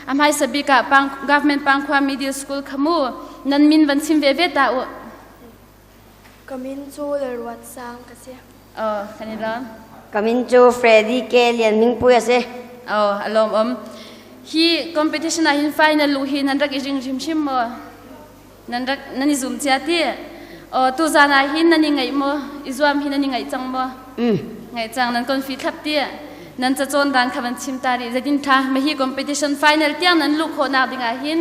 A hmaisa bik ah Pang, Government Pangkhua Middle School khamu nan min van chim ve ve ta u. Ka min cu Lalruat Sang ka si. Oh, kan i lawm. Ka min cu Freddy K. Lian Ming Pui a si. Oh, a lawm om. Hi competition ah hin final lu hi nan rak i ring hrimhrim maw? Nan rak nan i zum cia ti? Oh, tu zan ah hin nan i ngaih maw? I zuam hi nan i ngaih cang maw? Ngaih cang nan kon fi thlap ti. Nan cacawn dan kha van chim ta rih. Zeitin tha ma hi competition final tiang nan luh khawh nak ding ah hin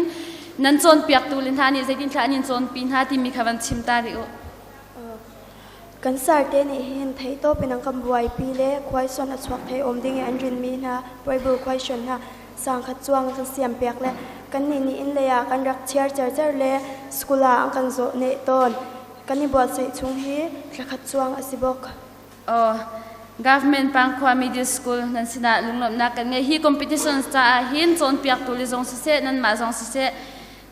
nan cawnpiaktu le hna nih zeitin thla an in cawnpi hna timi kha van chim ta rih u. Kan sarte nih hin theitawp in an kan buaipi le question a chuak thei um ding i an rinmi hna Bible question hna sangkhat chuang kan siam piak le kannih nih inn lei ah kan rak chiar cercer le school ah an kan zawh neh tawn. Kan i buatsaih chung hi thlakhat chuang a si bawk. Oh, government Pangkhua Middle School nan sinah lunglawmhnak kan ngei. Hi competitions caah hin cawnpiaktu le zong siseh, nanmah zong siseh,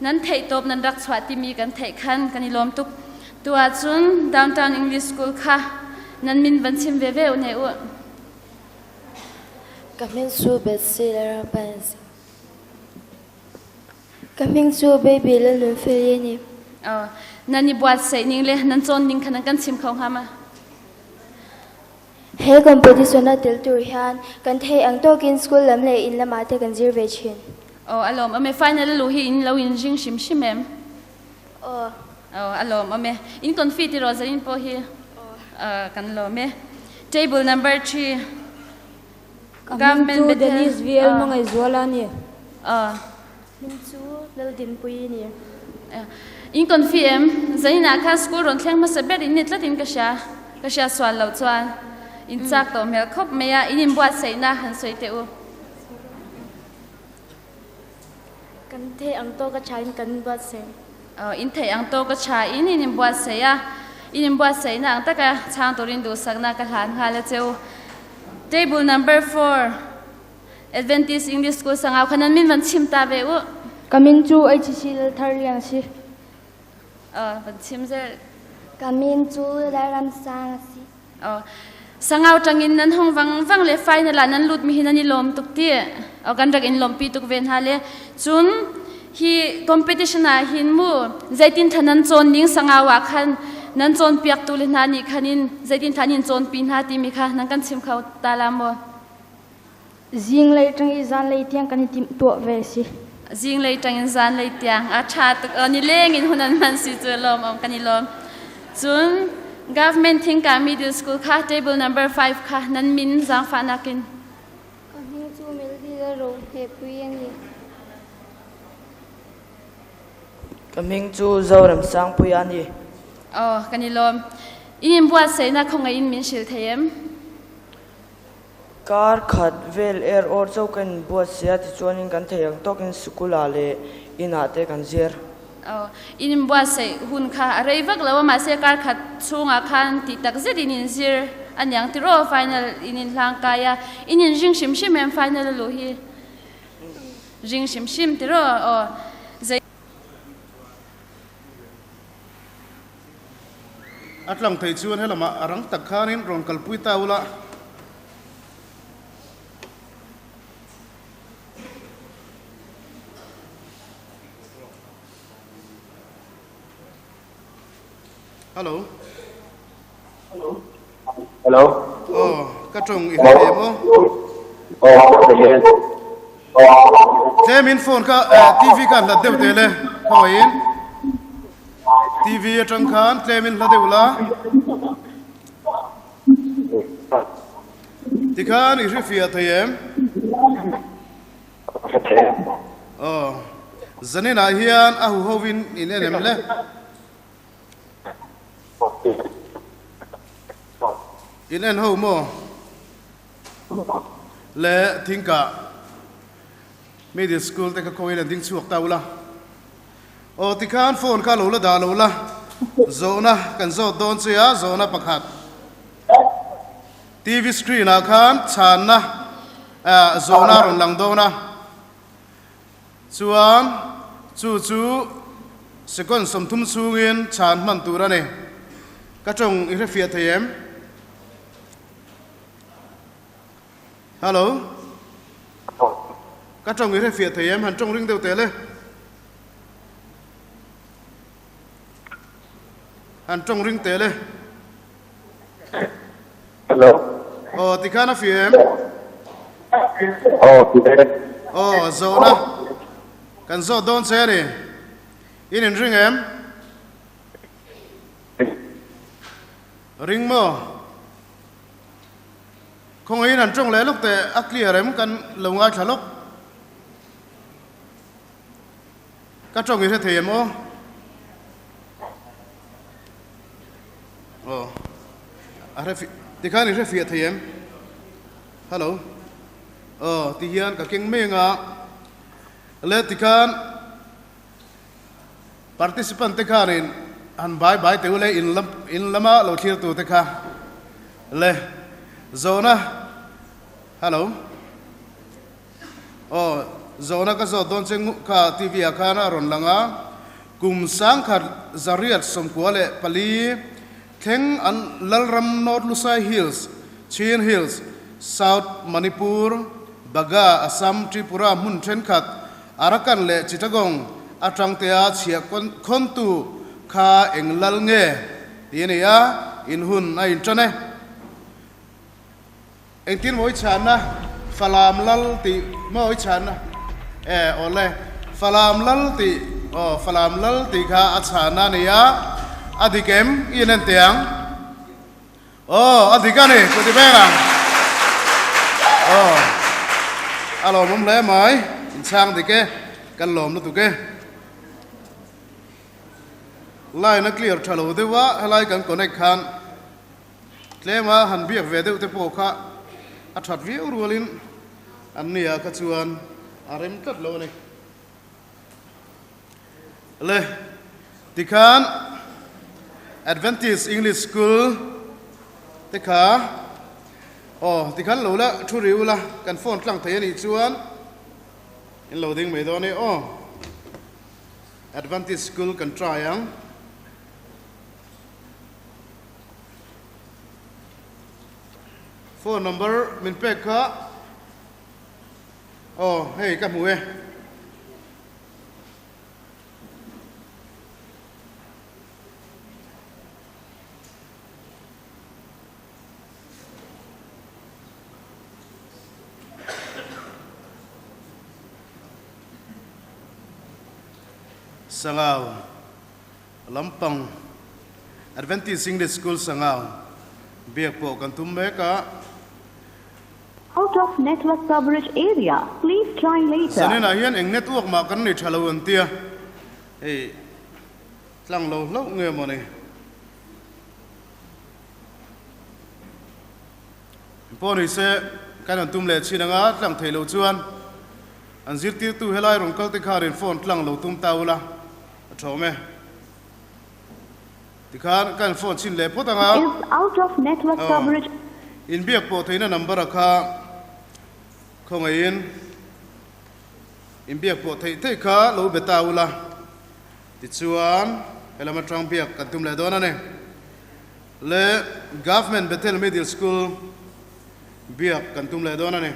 nan theih tawp nan rak chuah timi kan theih khan kan i lawm tuk. Tu ahcun Downtown English School kha nan min van chim veve u ne u. Ka min cu Betsy Larapan. Ka min cu Baby Lalnunfeli ni. Oh, nan i buatsaih ning le nan cawn ning kha nan kan chim kho hnga ma? He competition a tel tur hian kan thei ang tawkin school lam le in lamah te kan zir ve thin. Oh, alawm ame final lu hi in lo in ring hrim hrim em? Oh. Oh, alawm ame. In kon fi ti ro zain po hi. Oh. Kan lawm e. Table number 3. Ka min cu Dennis VL Mangaihzuala ni. Min cu Laldinpui ni. In kon fi em zain ah khan school ron thleng hmasa ber in ni tlat in ka sia ka sia sual lo chuan in chak to mel khop mai a in in buat sei na han soi te u. Kan thei ang to ka cha in kan buat sei. In thei ang to ka cha in in buat sei a in in buat sei na ang taka chang turin du sak na ka hlan nga la cheu. Table number 4 Adventist English School Sangau kha nan min van chim ta ve u. Ka min cu HC Lalthar Liang si. Van chim zel. Ka min cu Lairam Sang a si. Sangau tangin nan hong vang vang le final ah nan lut mi hi nan i lawm tuk ti. Kan rak in lawmpi tuk ve hna le cun hi competition ah hin mu zeitin tha nan cawn ning sangau ah khan nan cawnpiaktu le hna nih khan in zeitin tha in cawnpi hna timi kha nan kan chim kho ta la maw? Zinglei ṭang i zanlei tiang kan i timhtuah ve si. Zinglei ṭang in zanlei tiang a ṭha tuk ni leng in hun an hman si cu lawm om kan i lawm. Cun government Thingka Middle School kha table number 5 kha nan min zaangfahnak in. Ka hming cu Melody le Ro Hnepui a ni. Ka hming cu Zoram Sangpui a ni. Oh, kan i lawm. In in buatsaihnak khongai in min hril thei em? Kar khat vel er or cho kan buatsaih a tichuanin kan theih ang tawkin sikul ah leh inn ah te kan zir. Oh, in in buatsaih hun kha a rei vak lo a mahse kar khat chungah khan ti tak zet in in zir aniang tiraw final in in hlang kai a in in ring hrim hrim em final a luh hi ring hrim hrim tiraw oh zei A tlang thei chuan helamah a rang tak khanin rawn kalpui ta ula. Hello. Hello. Oh, ka tong i hre mo. Tlemin phone ka TV ka hlat deuh te le khawain TV atang khan tlemin hla deuh la. Tikhan i hre fia thei em? Oh, zanin ah hian a hu hovin in en em le? In en ho maw? Le thingkah middle school te kha khawiin an ding chhuak ta ula. Aw tikhan phone kha lo la dah lo la. Zawhna kan zawt dawn che a, zawhna pakhat. TV screen ah khan chhanna zawhna a rawn lang dawn a. Chuan chu chu second 30 chhungin chhan hman tur a ni. Ka tawng i hrefiah thei em? Hello. Ka tong i hre fiah thei em han tong ring deuh te le. Han tong ring te le. Hello. Oh, tikhan a fiah em? Oh, ti e. Oh, zawhna. Kan zawt dawn che ni. In in ring em? Ring maw? Khawngaihin an tawng leh lawk teh a clear em kan lo ngaithla lawk. Ka tawng i hre thei em aw? Aw. A hre fi tikhan i hre fiah thei em? Hello. Aw ti hian ka keng meng a. Le tikhan Participant te khanin han bai bai teu le in lam in lama lo thlir tu te kha le zawhna hello aw zawhna ka zawt dawn che kha TV ah khan a rawn lang a kum sangkhat zariat 94 thleng an Lalram North Lusai Hills Chin Hills South Manipur Baga Assam Tripura hmun thenkhat Arakan leh Chittagong atang tea chhiah khawntu kha eng lal nge ti a ni a, in hun a intan e. Engtin maw i chhanna? Falam lal tih maw i chhanna? E, awle, Falam lal tih, aw, Falam lal tih kha a chhanna a ni a, a dik em? I in en teh ang. Aw, a dik a ni, ka ti veng ang. Aw, a lawmawm hle mai, inchhang dik e, kan lawm lutuk e. Line a clear tha lo deuh a, helai kan connect khan tlema han biak ve deuh te pawh kha a that viau rualin an nia kha chuan a rem tlat lo a ni. Le, tikhan Adventist English School te kha aw tikhan lo la thu ri ula kan phone tlang thei a nih chuan in lo ding mai dawn e aw. Adventist School kan try ang. Phone number min pek kha Aw, hei ka hmu e. Sangau lampang Adventist English School Sangau biak pawh kan tum mek a. Out of network coverage area, please try later. Zaninah hian eng network mah kan nei tha lo an tia, hei tlang lo hlauh nge maw ni. Pawh ni se kan han tum leh chin anga tlang thei lo chuan an zirtirtu helai rawn kal te kharin phone tlang lo tum ta ula a tha awm e. Tikhan ka in phone chhin leh phawt anga. Is out of network coverage. Inbiak pawh theihna number a kha khawngaihin inbiak pawh theih theih kha lo be ta ula tichuan helam atang biak kan tum leh dawn a ni. Le Government Bethel Middle School biak kan tum leh dawn a ni.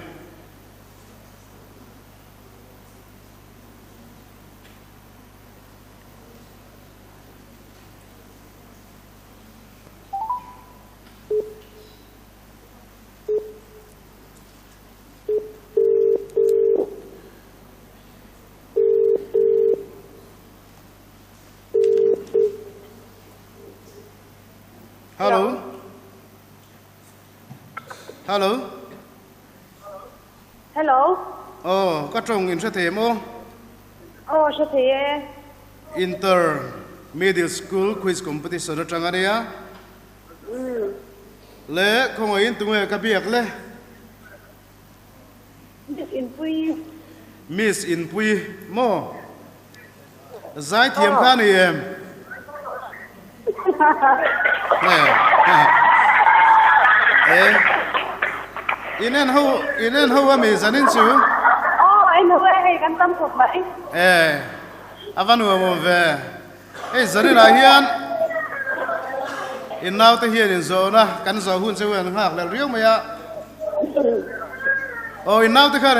Hello. Hello. Hello. Oh, ka tong in hre thei maw? Aw, hre thei e. Inter Middle School Quiz Competition atang a nia. Le khawngaihin tunge ka biak le? Miss Inpui. Miss Inpui maw? Zaithiam kha a ni em? E in en ho in en ho a mi zanin chu? Aw, en ho e, hei kan tam khawp mai. E. A va nuam awm ve. Hei Zarinah hian in naute hian in zawn a, kan zawh hun chu an nghak leh riau mai a. Aw in naute khan.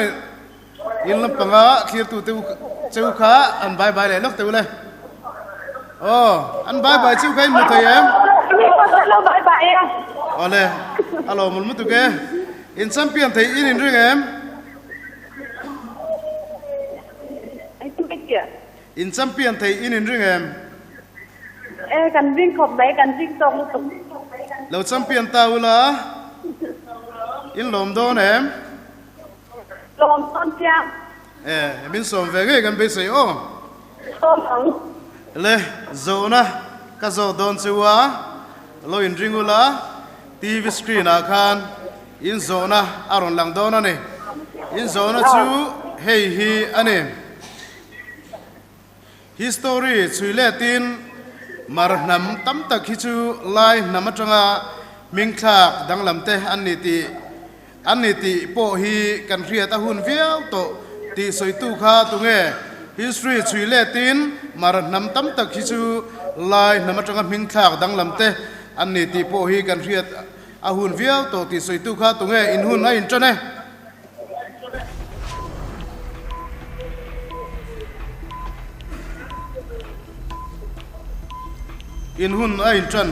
In lampanga thlir tu te cheu kha an bye bye le lok te ule. Oh, an bye bye cheu kha in mu thei em? Lo bye bye e. Ole, alo mul mutu ke. In champion thei in in ring em? In champion thei in in ring em? E kan ring khop mai kan ring tawk lutuk. Lo champion ta ula. In lawm dawn em? Lawm dawn chiang. E min sawm ve ngei kan beisei aw. Sawm ang. Le zawhna ka zawh dawn chu a lo in ring ula TV screen ah khan in zawhna a rawn lang dawn a ni. In zawhna chu hei hi a ni. History chhui letin Mar hnam tam tak hi chu Lai hnam atanga hmingthlak danglam te an ni tih an ni tih pawh hi kan hriat a hun viau tawh tih sawitu kha tunge History chhui letin Mar hnam tam tak hi chu Lai hnam atanga hmingthlak danglam te an ni tih pawh hi kan hriat a hun viau tawh tih sawitu kha tunge in hun a intan e. In hun a inṭan.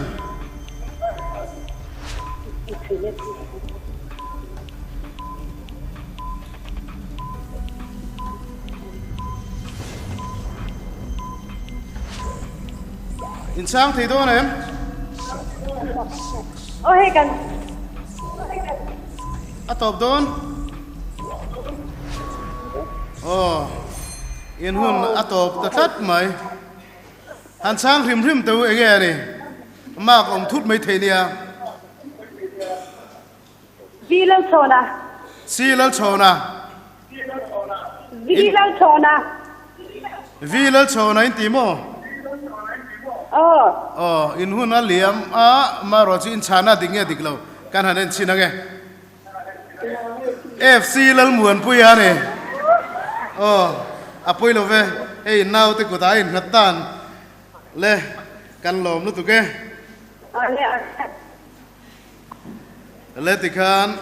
In chang thei dawn em? Aw hei kan. A tawp dawn. Aw, in hun a tawp ta tlat mai. Han chhang hrim hrim teu enge a ni? Mark awm thut mai thei nia. V Lalchhawna. C Lalchhawna. V Lalchhawna. V Lalchhawna in ti maw? Aw. Aw, in hun a liam a, marawh chu in chhana dik nge dik lo kan han en chhin ange. FC Lalmuanpui a ni. Aw, a pawi lo ve, hei naute kutah a innghat tan le kan lawm lutuk e. Le tikhan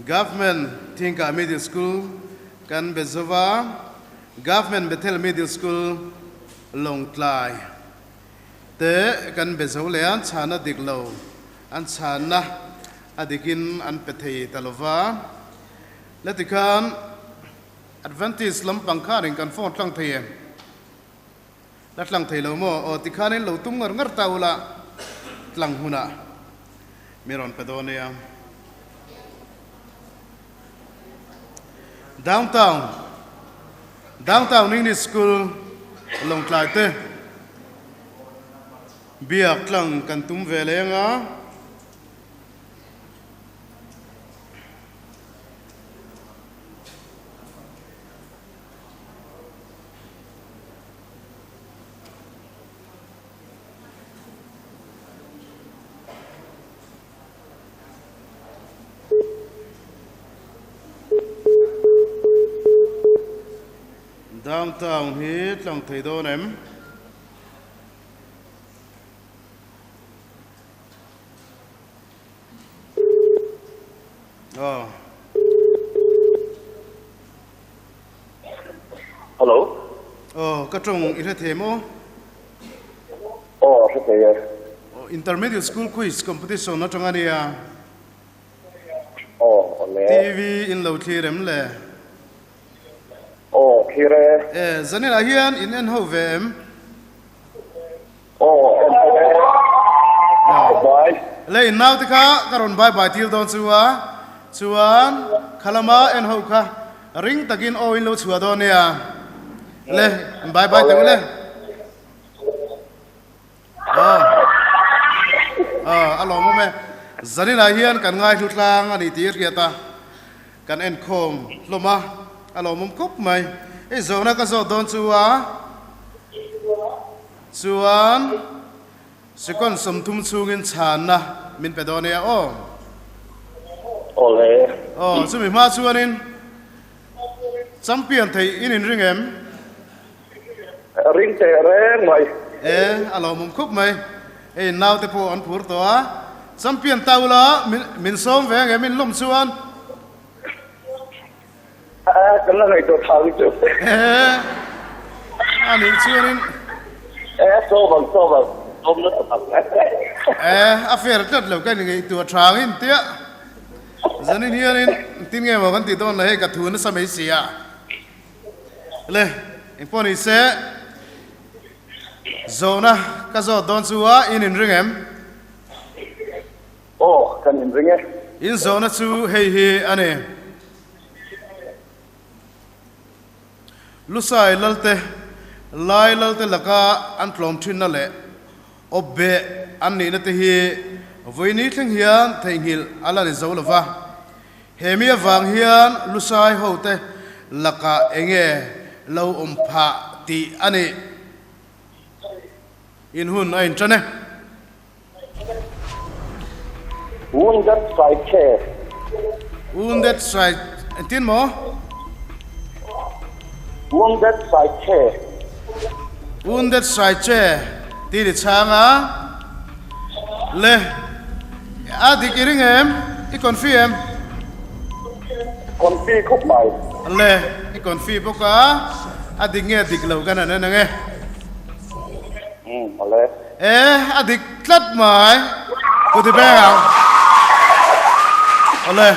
Government Thingkah Middle School kan be zo va, Government Bethel Middle School Lawngtlai te kan be zo leh a, chhana dik lo an chhanna a dikin an pe thei ta lo va. Le tikhan Adventist lampang khanin kan phone tlang thei em? La tlang thei lo maw? Aw tikhanin lo tum ngar ngar ta ula tlang hunah mi rawn pe dawn nia. Downtown Downtown English School Lawngtlai te biak tlang kan tum ve leng a. Downtown hi tlang thei dawn em? Aw. Hello. Aw, ka tawng i hre thei maw? Aw, hre thei e. Aw, Intermediate School Quiz Competition atang a nia. Aw, awle. TV in lo thlir em le? Aw, thlir e. E, zaninah hian in en ho ve em? Aw, en ho e. Bye. Le in naute kha ka rawn bye bye tir dawn chu a, chuan khalama en ho kha ring takin aw in lo chhuah dawn nia. Le, in bye bye teh u le. Aw, aw, a lawmawm e. Zaninah hian kan ngaihlu tlang a ni tih i hriat a, kan enkhawm hlawm a, a lawmawm khawp mai. Hei zawhna ka zawt dawn chu a, chuan second 30 chhungin chhanna min pe dawn nia aw. Awle. Aw, chumi hma chuanin champion theih in inring em? Ring teh reng mai. E, a lawmawm khup mai. Hei naute pawh an phur tawh a. Champion ta ula min sawm ve ange min lawm chuan. Kan la ngaih to thang chu. Ani chuanin. Eh so bang so bang. Om na bang. Eh a fair tlat lo kan ngai tu thang in tia. Zanin hianin tin nge maw kan ti dawn la hei ka thu nasa mai si a. Le engpawh ni se zawhna ka zawt dawn chu a in inring em? Aw kan inring e. In zawhna chu hei hi a ni. Lusai lalte Lai lalte laka an tlawm thinna leh Awp beh an nihna te hi vawiini thleng hian theihnghilh a la ni zo lo va. He mi avang hian Lusai hote lakah enge lo awm phah tih a nih in hun a inṭan e. Wounded side che. Wounded side engtin maw? Wounded side che. Wounded side che tih ni chhang a. Le a dik i ring em? I confi em? Confi khawp mai. Le i confi bawk a, a dik nge dik lo kan han en ang e. Umm awle. E, a dik tlat mai. Ku ti beng ang. Awle.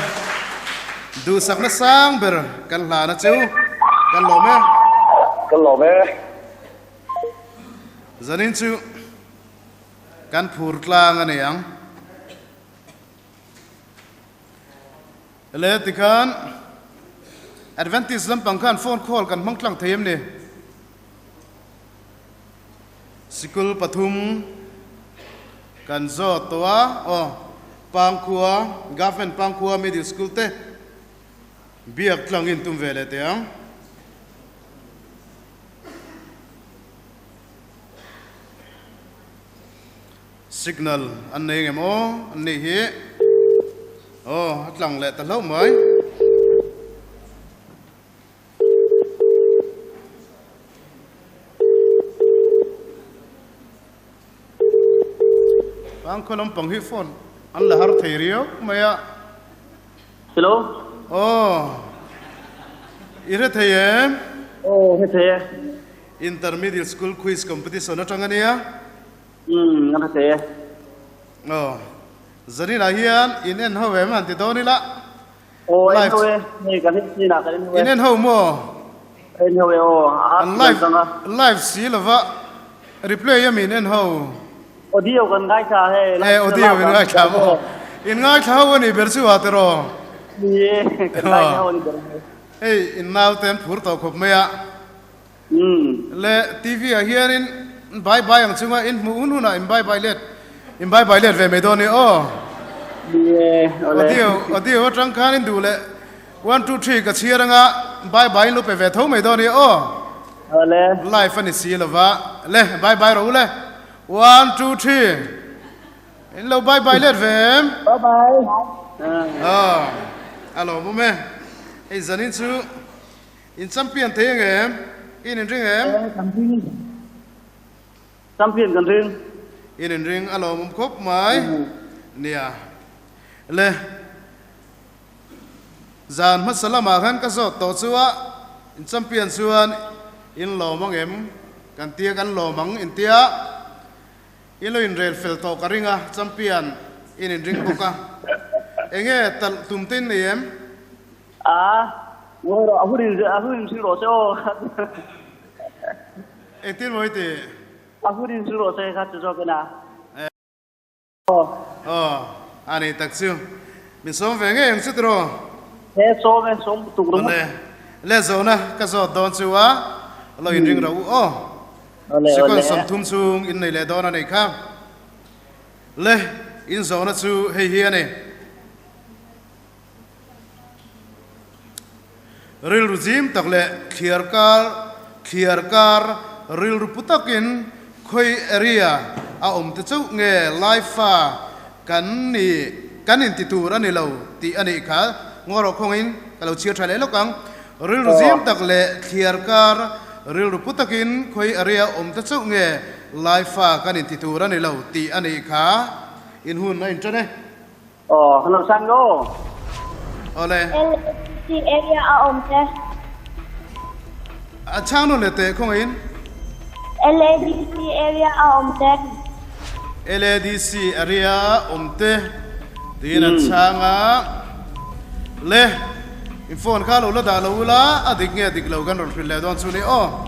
Duhsakna sang ber kan hlan a chu. Kan lawm e. Kan lawm e. Zanin chu kan phur tlang a ni ang. Le tikhan Adventist lampang khan phone call kan hmang tlang thei em ni? Sikul pathum kan zawt tawh a, aw, Pangkhua, Government Pangkhua Middle School te biak tlang in tum ve leh teh ang. Signal an nei ngem aw, an nih hi. Aw, a tlang leh ta hlauh mai. Pangkhaw lampang hi phone an la har thei riau mai a. Hello. Aw. I hre thei em? Aw, hre thei e. Intermediate School Quiz Competition atang a nia. Umm, a hre thei e. Aw. Zaninah hian in en ho em han ti dawn ila. Aw en ho e, hei kan en chin ah kan en ho e. In en ho maw? En ho e aw, a An live live si lova replay a min en ho. Audio kan ngaithla hei. E audio in ngaithla maw? In ngaithla ho a nih ber chu a tiraw? Ni e, kan ngaithla ho a nih ber mai. Hei in naute an phur tawh khawp mai a. Le TV ah hianin bye bye ang chunga in hmuh hun hunah in bye bye let in bye bye let ve mai dawn i aw. Audio audio atang khan in duh leh 1 2 3 ka chhiar anga bye bye in lo pe ve tho mai dawn i aw. Live a ni si lova le bye bye ro le 1 2 3 in lo bye bye let ve em. Bye bye. Aw a lawmawm e hei zanin chu In champion thei ang em? In inring em? Eh, kan ring. Champion kan ring. In inring a lawmawm khawp mai. Nia. Le. Zan hmasa lamah khan ka zawt tawh chu a, in champion chuan in lawm ang em? Kan tia kan lawm ang intia. In lo inrel fel tawh ka ring a, champion in inring bawk a. Enge talh tum te in nei em? A, ngawi rawh, a hun in a hun in hrilh rawh se aw. Engtin maw i ti? A hun in hrilh rawh se kha ti zawk ina. Aw. Aw, a ni tak chu. Min sawm ve ngei ang chu tiraw? He sawm e, sawm tuk rawh. Awle, le zawhna ka zawt dawn chu a, lo inring rawh u aw. Awle, awle. Second 30 chhung in nei leh dawn a nih kha. Le, in zawhna chu hei hi a ni. Rilru zim tak leh thliar kar thliar kar rilru pu takin khawi area a awm te chauh nge Laifa kan ni kan inti tur a ni lo tih a nih kha ngaw rawh khawngin ka lo chhiar tha leh lawk ang. Rilru zim tak leh thliar kar rilru pu takin khawi area awm te chauh nge Laifa kan inti tur a ni lo tih a nih kha in hun a inṭan e. Aw, hello Sango. Awle. LADC area a om te. A chang no le te khong in. LADC area a om te. LADC area om te tin an chang a le in phone kha lo la dah lo ula a dik nge dik lo kan ron hril le don chu ni o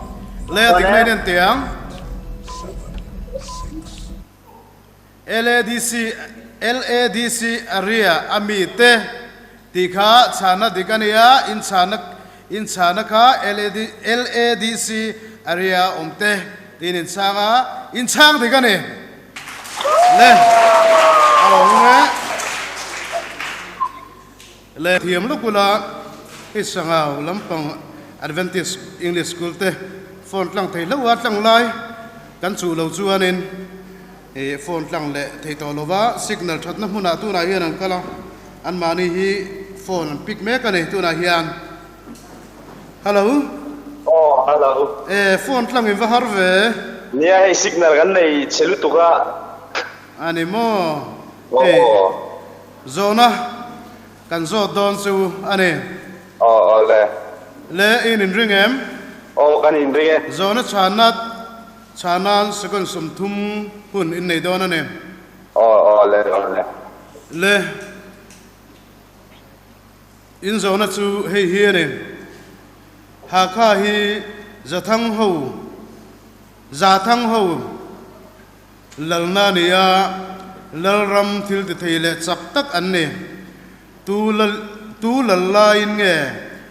le dik nei nen tiang LADC LADC area ami te ti kha chana dik ania in chana in chana kha LAD LADC area om te tin in changa in chang dik ani le alo nge le thiam lukula i sangau lampang Adventist English School te phone tlang thei lo a tlang lai kan chu lo chuanin e phone tlang le thei to lova signal thatna hmunah tunah hian an kal a an mahni hi phone an pick mek ani tunah hian hello oh hello e phone tlang in va har ve nia hei signal kan nei che lutuk a ani maw e zawhna kan zawt dawn chu ani Aw aw le. Le in in ring em? Aw kan in ring e. Zawhna chhanna chhanan second 30 hun in nei dawn a ni. Aw aw le aw le. Le in zawhna chu hei hi a ni. Hakha hi Zathang ho Zathang ho lalna a ni a, Lalram thil ti thei leh chak tak an ni. Tu lal tu lal laiin nge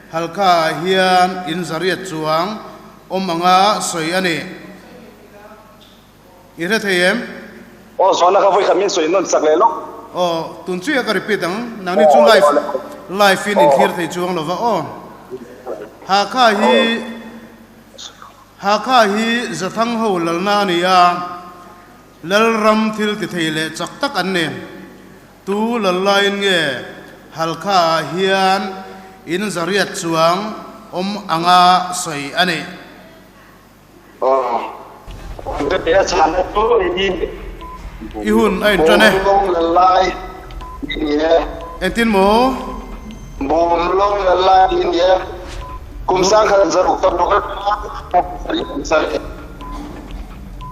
Halkha ah hian in zariat chuang awm anga sawi a ni. I hre thei em? Aw zawhna kha vawikhat min sawi nawn chak leh lawk. Aw tun chiah ka repeat ang, nangni chu live live in inthlir thei chuang lova aw. Hakha hi Hakha hi Zathang ho lalna a ni a, Lalram thil ti thei leh chak tak an ni. Tu lal laiin nge Halkha ah hian in zariat chuang awm anga sawi a nih? I hun a intan e. Engtin maw?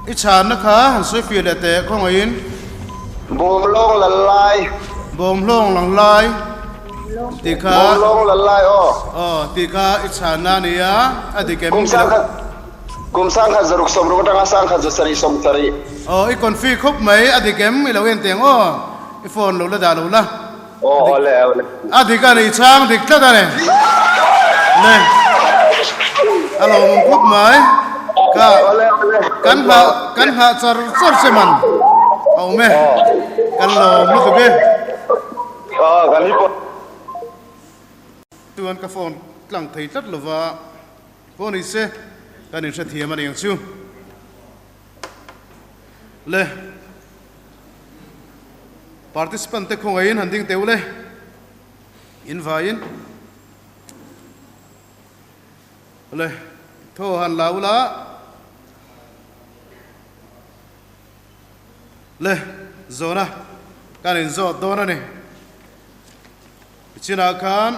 I chhanna kha han sawi fiah leh teh khawngaihin. Bawmlawng lal lai. Bawmhlawng lang lai tih kha. Bawmlawng lal lai aw. Aw tih kha i chhanna a ni a, a dik em? Kum 1000 kum 1160 atanga 1170. Aw i confi khawp mai a dik em i lo en teh ang aw i phone lo la dah lo la. Aw awle awle. A dik a ni chang dik tlat a ni. Le. A lo awm khawp mai. Ka kan nghah kan nghah char char che man. A awm e. Kan lawm lutuk e. Aw kan hi pawh. Chuan ka phone tlang thei tlat lova pawh ni se kan inhrethiam a ni ang chu. Le. Participant te khawngaihin han ding teh ule, in vaiin le thaw han la ula le zawna kan in zawt dawn a ni. Chinah khan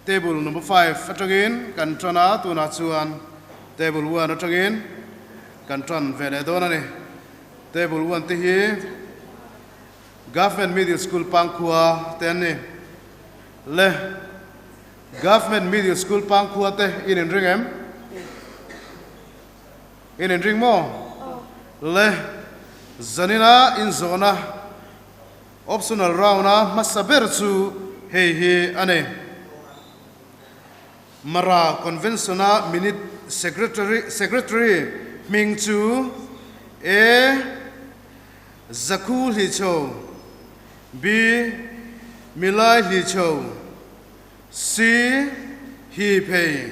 table number 5 atangin kan tan a, tunah chuan table 1 atangin kan tan ve leh dawn a ni. Table 1 te hi Government Middle School Pangkhua te an ni. Le Government Middle School Pangkhua te in inring em? In inring maw? Le zanina inzawhna Optional round a hmasa ber chu hei hi a ni. Mara Convention a Minute Secretary Secretary hming chu A. Zakhu Hlichho, B. Milai Hlichho, C. Hi Phei,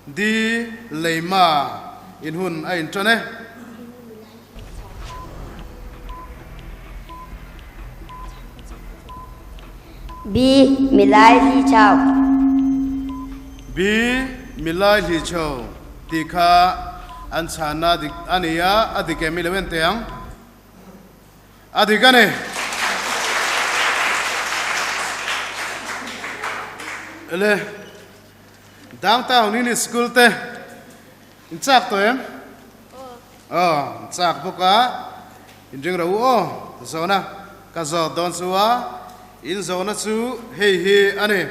D. Leima in hun a intan e. B. Milai Hlichho. B. Milai Hlichho tih kha an chhanna dik a ni a, a dik em i lo en teh ang. A dik a ni. Le downtown in school te in chak to em? Oh, chak boka in ring ro o zona ka zo don chuwa in zona chu hei hi ani.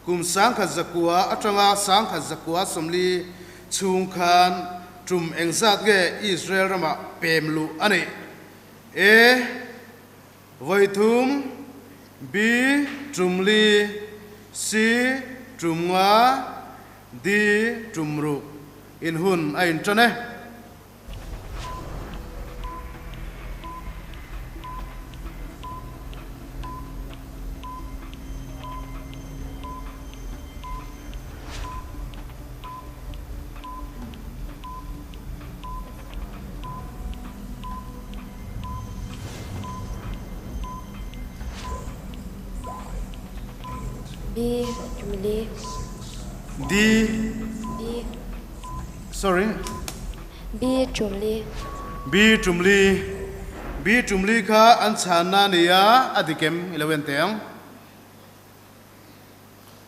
Kum 1900 atanga 1940 chung khan tum engzat ge Israel rama pemlu ani. A voi thum, B tum li, C tum nga, D tum ruk. In hun a in ṭan e. B tum li. D B sorry B tum li. B tum li. B tum li kha an chan na nia a dikem ilo en teng.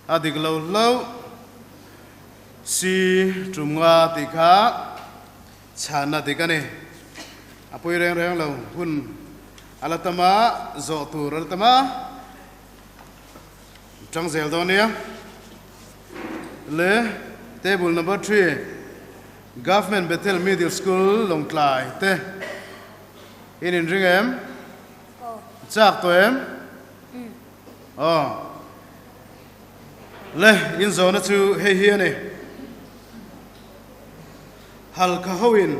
A dik lo lo. C tum nga ti kha chan na dik ani. A pui reng reng lo hun alatama zo tur alatama tang zel dawn nia. Le table number 3 Government Bethel Middle School Lawngtlai te in in ring em? Chak to em? Oh. Le in zo na chu hei hi ani. Halkha hoin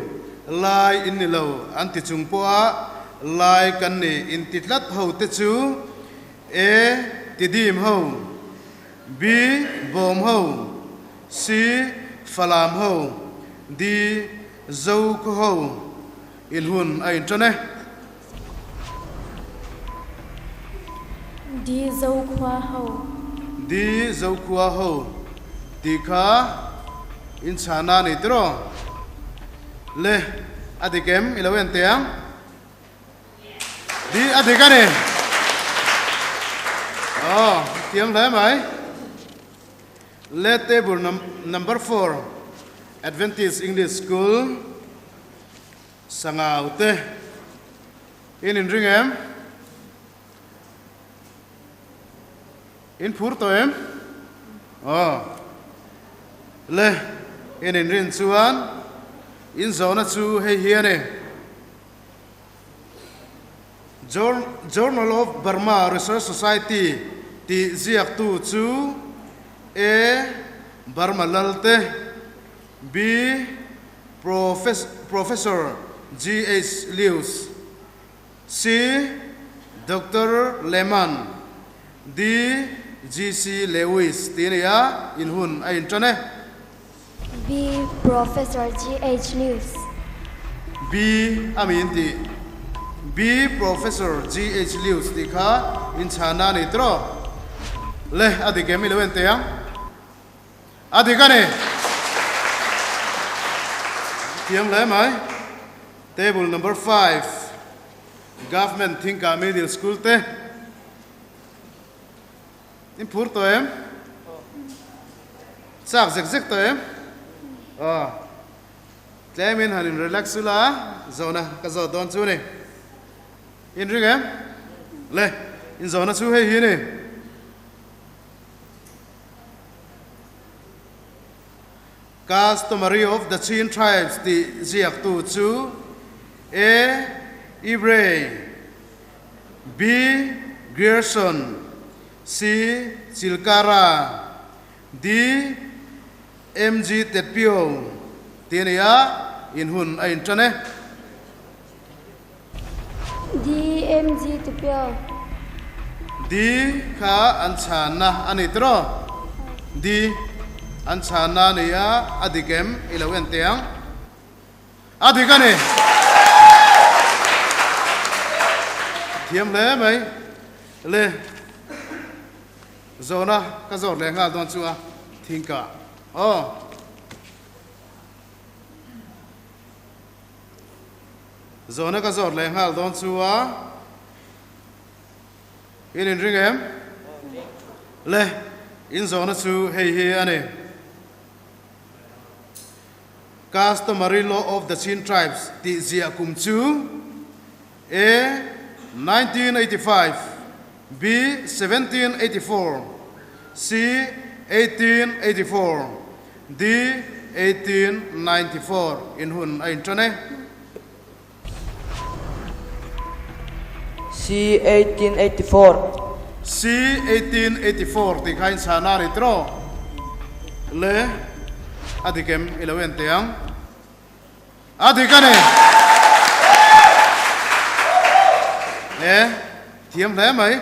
lai in ni lo an ti chung pawha lai kan ni in ti tlat ho te chu A tidim ho, B bawm ho, C falam ho, D zo khaw ho. In hun a in ṭan e. D zo khua ho. D zo khua ho ti kha in chhana ni tiraw? Le a dik em i lo en teh ang. D a dik a ni. Aw, thiam hle mai. Le table number 4 Adventist English School Sangau te in in ring em? In phur tawh em? Aw. Le in in rin chuan in zawhna chu hei hi a ni. Journal of Burma Research Society tih ziaktu chu A. Burma Lalte, B. Professor G. H. Lewis, C. Doctor Lehman, D. G. C. Lewis tih a ni a, in hun a inṭan e. B. Professor G. H. Lewis. B. A min tih. B. Professor G. H. Lewis tih kha inchhana a ni tiraw? Le, a dik em i lo en teh ang. A dik a ni. Thiam hle mai. Table number 5, Government Thingkah Middle School te. In phur tawh em? Chak zek zek tawh em? Aw. Tlemin han in relax ula, zawhna ka zawt dawn chu ni. In ring em? Le, in zawhna chu hei hi ni. Customary of the Chin Tribes tih ziaktu chu A. Ibrey, B. Grierson, C. Chilkara, D. MG Tetpio tih a ni a, in hun a inṭan e. D. MG Tetpio. D kha an chhanna a ni tiraw? D an chhanna a ni a, a dik em i lo en teh ang. A dik a ni. Thiam hle mai. Le zawhna ka zawt leh nghal dawn chu a thingkah. Aw. Zawhna ka zawt leh nghal dawn chu a. In inring em? Le in zawhna chu hei hi a ni. Customary Law of the Chin Tribes tih ziah kum chu A. 1985, B. 1784, C. 1884, D. 1894 in hun a inṭan e. C. 1884. C. 1884 tih kha in chhan a ni tiraw? Le a dik em i lo en teh ang. A dik a ni. Le thiam hle mai.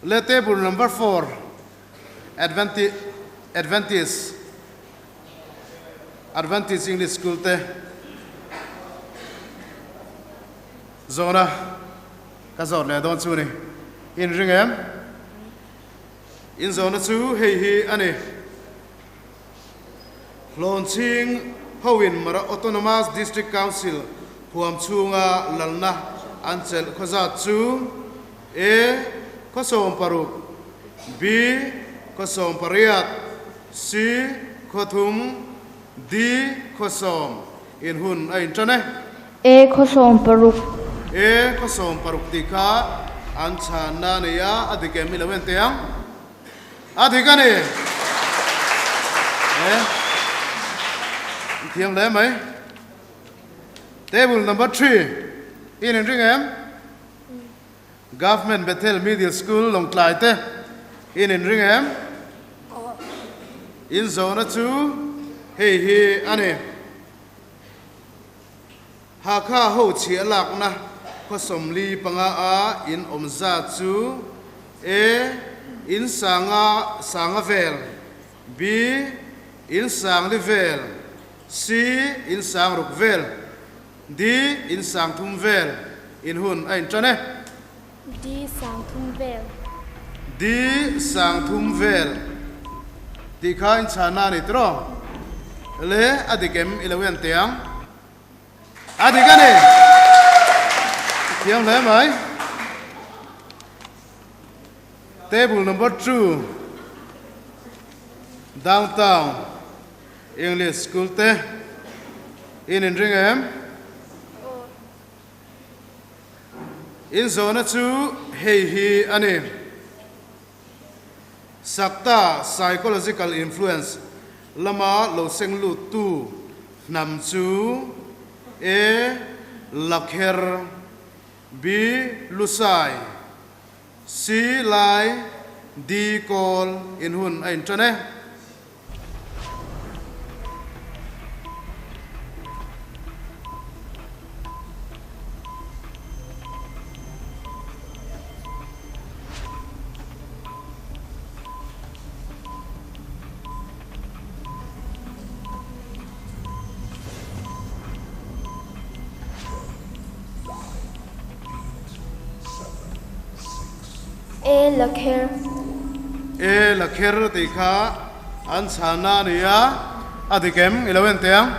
Le table number 4 Adventist Adventist Adventist English School te zawhna ka zawt leh dawn chu ni. In ring em? In zawhna chu hei hi a ni. Hlawnchhing hoin Mara Autonomous District Council huam chhunga lalna an chelh khawzat chu A. Khaw 16, B. Khaw 18, C. Khaw thum, D. Khaw sawm in hun a inṭan e. A. Khaw 16. A. Khaw 16 tih kha an chhanna a nei a, a dik em i lo en teh ang. A dik a ni. E. Thiam hle mai. Table number 3. In inring em? Government Bethel Middle School Lawngtlai te in inring em? In zawhna chu hei hi a ni. Hakha ho chhiah lakna khaw 45 a in awm zat chu A. In sanga sanga vel, B. In sang li vel, C. In sang ruk vel, D. In sang thum vel. In hun a inṭan e. D. Sang thum vel. D. Sang thum vel tih kha in chhana a ni tiraw? Le a dik em i lo en teh ang. A dik a ni. Thiam hle mai. Table number 2 Downtown English School te in inring em? In zawhna chu hei hi a ni. Sakta psychological influence lama lo seng luttu hnam chu A. Lakher, B. Lusai, C. Lai, D. Kawl in hun a inṭan e. E Lakher. E Lakher tih kha an chhanna a ni a, a dik em i lo en teh ang.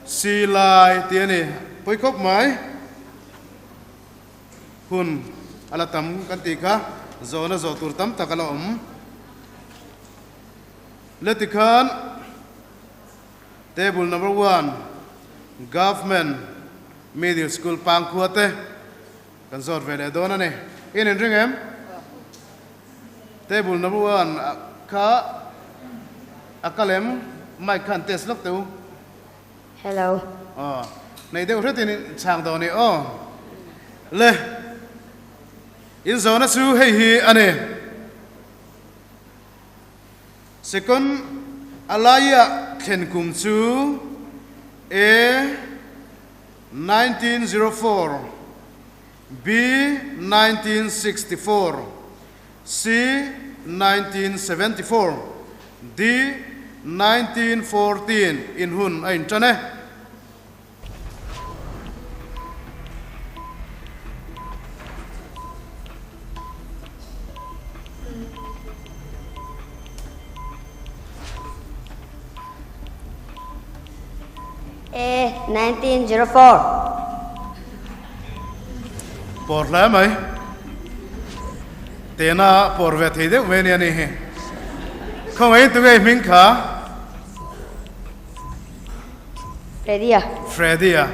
Silai tih a ni, pawi khawp mai. Hun a la tam kan tih kha zawhna zawh tur tam tak a la awm. Le tikhan table number one Government Middle School Pangkhua te kan zawt ve leh dawn a ni. In inring em? Table number one kha a kal em? Mic khan test lawk teh u. Hello. Aw, nei deuh hretin in chhang dawn i aw. Le, in zawhna chu hei hi a ni. Second a laiah thlen kum chu A 1904, B 1964, C 1974, D 1914 in hun a inṭan e. A 1904. Pawr hle mai. Tena por ve thei deuh ve nia ni hi. Khawngaihin tunge hming kha? Freddy a. Freddy a.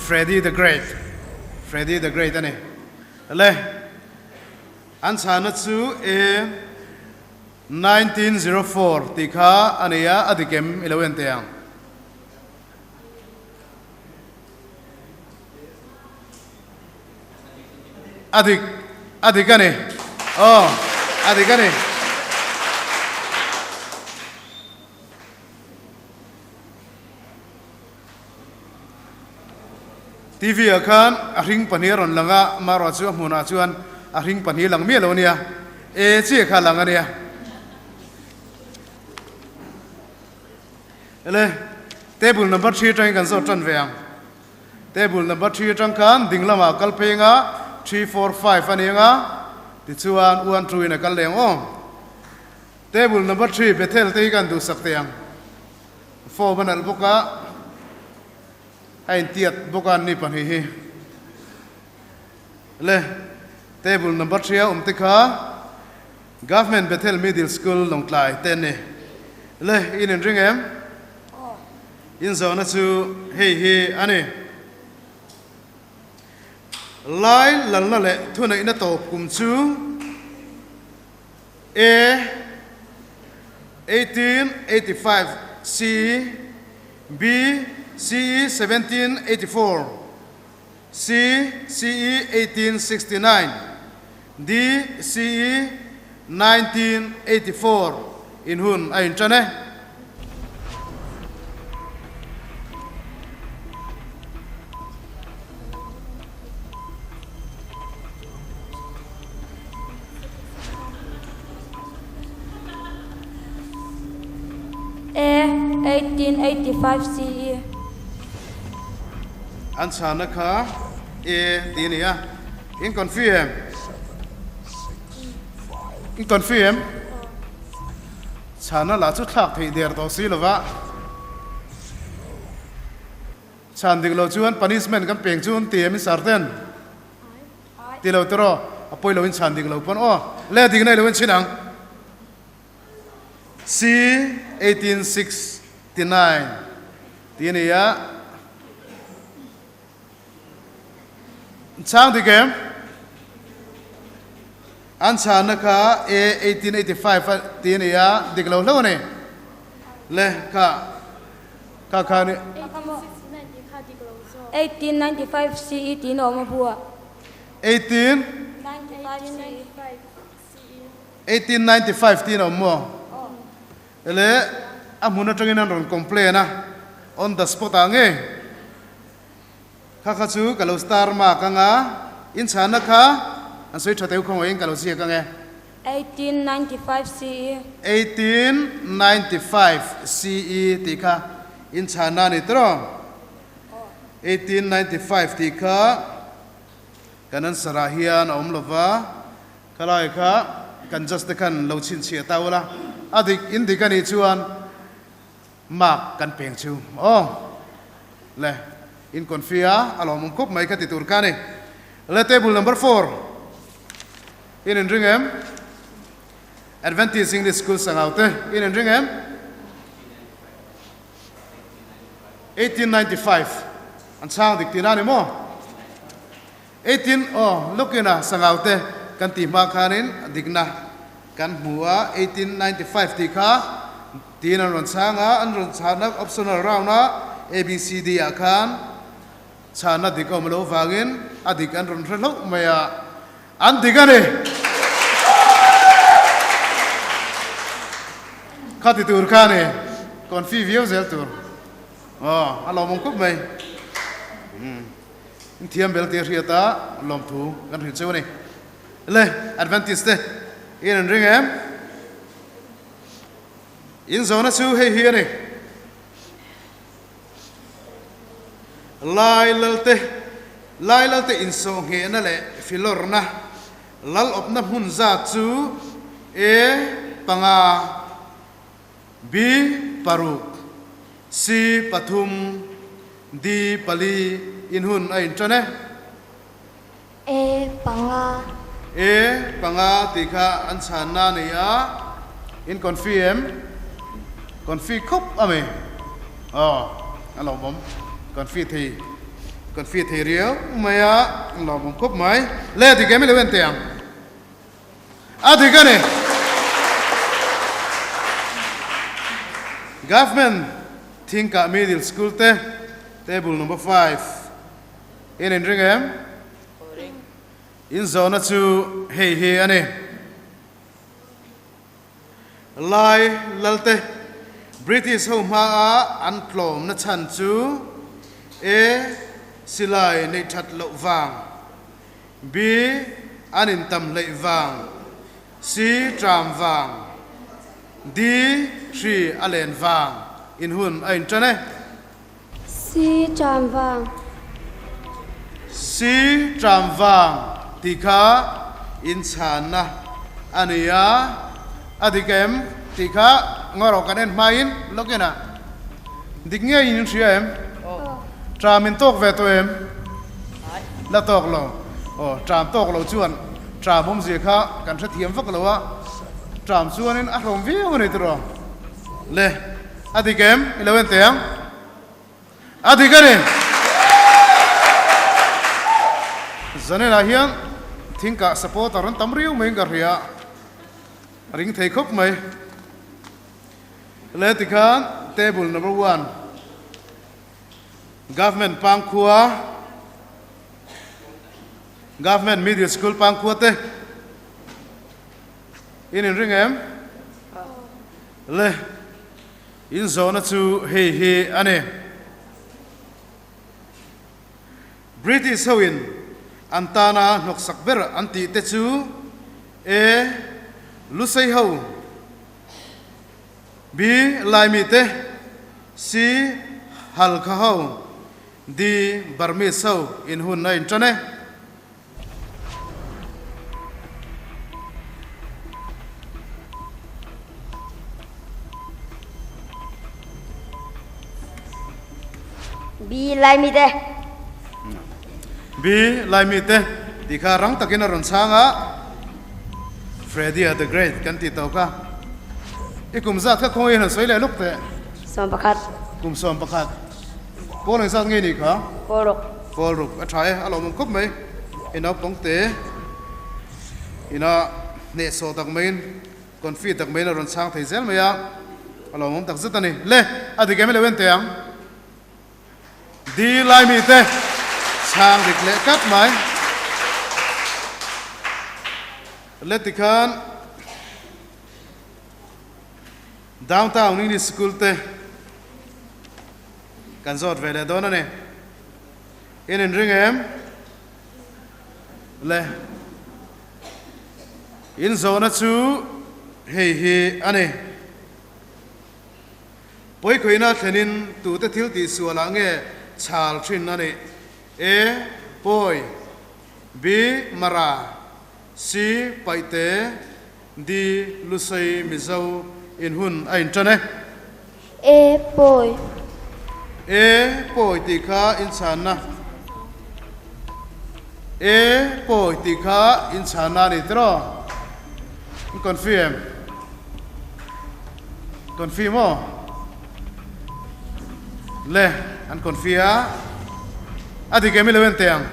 Freddy the Great. Freddy the Great ani. Le an chana chu e 1904 ti kha ania adikem ilo en te ang. A dik, a dik a ni. Aw, a dik a ni. TV ah khan a hring pahnih a rawn lang a, amaherawh chu a hmunah chuan a hring pahnih lang miah lo a nia. E chiah kha a lang a nia. Ele, table number 3 atangin kan zawt tan ve ang. Table number 3 atang khan ding lamah kal phei anga 3, 4, 5 a ni anga tichuan 1, 2 in a kal leh ang aw. Table number 3 Bethel te hi kan duhsak teh ang. Form a nalh bawk a, a intiat bawk a an ni pahnih hi. Le, table number 3 a awm te kha Government Bethel Middle School Lawngtlai te an ni. Le, in inring em? In zawhna chu hei hi a ni. Lai lalna leh thuneihna tawp kum chu A. 1885 C. B. CE 1784 C. CE 1869 D. CE 1984 in hun a inṭan e. A. 1885 CE. An chhana kha A tih a ni a. In confi em? In confi em? Chhana lah chu thlak theih der tawh si lova. Chhan dik lo chuan punishment kan peng chu an ti em in sarten? Ti lo tiraw? A pawi lo in chhan dik lo pawn aw. Le dik nei lo in chhin ang. C 1869 ti a ni a. Chang dik em? An chhanna kha A 1885 a ti a ni a, dik lo hlauh a ni. Le kha kha kha ni. 1895 CE tiin a awm a bu a. 1895 tiin a awm maw? Le a hmun atangin an rawn complain a, on the spot ah ngei. Kha kha chu ka lo star mark anga, in chhanna kha an sawi tha teu khawngaih in ka lo ziak ang e. 1895 CE. 1895 CE tih kha in chhanna a ni tawh. 1895 tih kha kan answer ah hian a awm lova, khalai kha kan judge te khan lo chhinchhiah ta ula, a dik in dik a nih chuan Mark kan peng chu aw le in confi a a lawmawm khawp mai ka ti tur kha a ni. Le table number four in inring em? Adventist English School Sangau te in inring em? 1895 an chhang dik tihna a ni maw? 18 aw lawkin a Sangau te kan tih hma khanin dikna kan hmu a, 1895 tih kha tiin an rawn chhang a, an rawn chhahna optional round a ABCD ah khan chhahna dik a awm loh vangin a dik an rawn hre hlauh mai a, an dik a ni. Kha ti tur kha a ni, confi viau zel tur. Aw, a lawmawm khawp mai. In thiam bel tih a hriat a, lawmthu kan hrilh cheu a ni. Le, Adventist te, in an ring em? In zawhna chu hei hi a ni. Lai Lalte, Lai Lalte insawhnghehna leh filawrna, lal awpna hmun zat chu A, panga, B, paruk, C, pathum, D, pali, in hun a inṭan e. A, panga. A panga ti kha an chhanna a ni a, in confi em? Confi khup a mi. Aw, a lawmawm. Confi thei, confi thei riau mai a, a lawmawm khup mai. Le dik em i lo en teh ang. A dik a ni. Government Thingkah Middle School te table number 5 in in ring em? In zawhna chu hei hi a ni. Lai Lalte British ho hmaa an tlawmna chhan chu A. Silai neih that loh vang. B. An intam hleih vang. C. Tram vang. D. Hri a len vang. In hun a inṭan e. C. Tram vang. C. Tram vang tih kha inchhanna a ni a, a dik em tih kha ngarawh kan en hmain login ah dik ngeiin in hria em? Tram in tawk ve tawh em? La tawk lo. Aw, tram tawk lo chuan tram awmzia kha kan hrethiam vak lo a, tram chuanin a hlawm viau a ni tiraw? Le, a dik em? I lo en teh ang. A dik a ni. Zanenah hian thingkah supporter an tam riau maiin ka hria a, ring thei khawp mai. Le tikhan table number one Government Pangkhua, Government Middle School Pangkhua te in inring em? Le in zawhna chu hei hi a ni. British hoin an tana hnawksak ber an tih te chu A. Lusei ho B. Laimi te C. Halkha ho D. Burmese ho in hun a inṭan e. B. Laimi te. B. Laimi te tih kha rang takin a rawn chhang a. Freddie the Great kan tih tawh kha. I kum zat kha khawngaih han sawi leh luk teh. 11. Kum 11. Pawl eng zat nge nih kha? Pawl ruk. Pawl ruk a tha e, a lawmawm khawp mai. I naupang te ina hnehsawh tak maiin confi tak maiin a rawn chhang thei zel mai a, a lawmawm tak zet a ni. Le, a dik em i lo en teh ang. Di Laimi te chhang dik leh tlat mai. Le tikhan Downtown English School te kan zawt ve leh dawn a ni. In inring em? Le. In zawhna chu hei hi a ni. Pawikhawihna thlenin tute thil tih sualah nge chhal thin a nih? A. Pawi B. Mara C. Paihte D. Lusei Mizo in hun a inṭan e. A. Pawi A. Pawi tih kha inchhanna A. Pawi tih kha inchhanna a ni tiraw? In confirm. Confi maw? Le, an confi a. A dik em i lo en teh ang?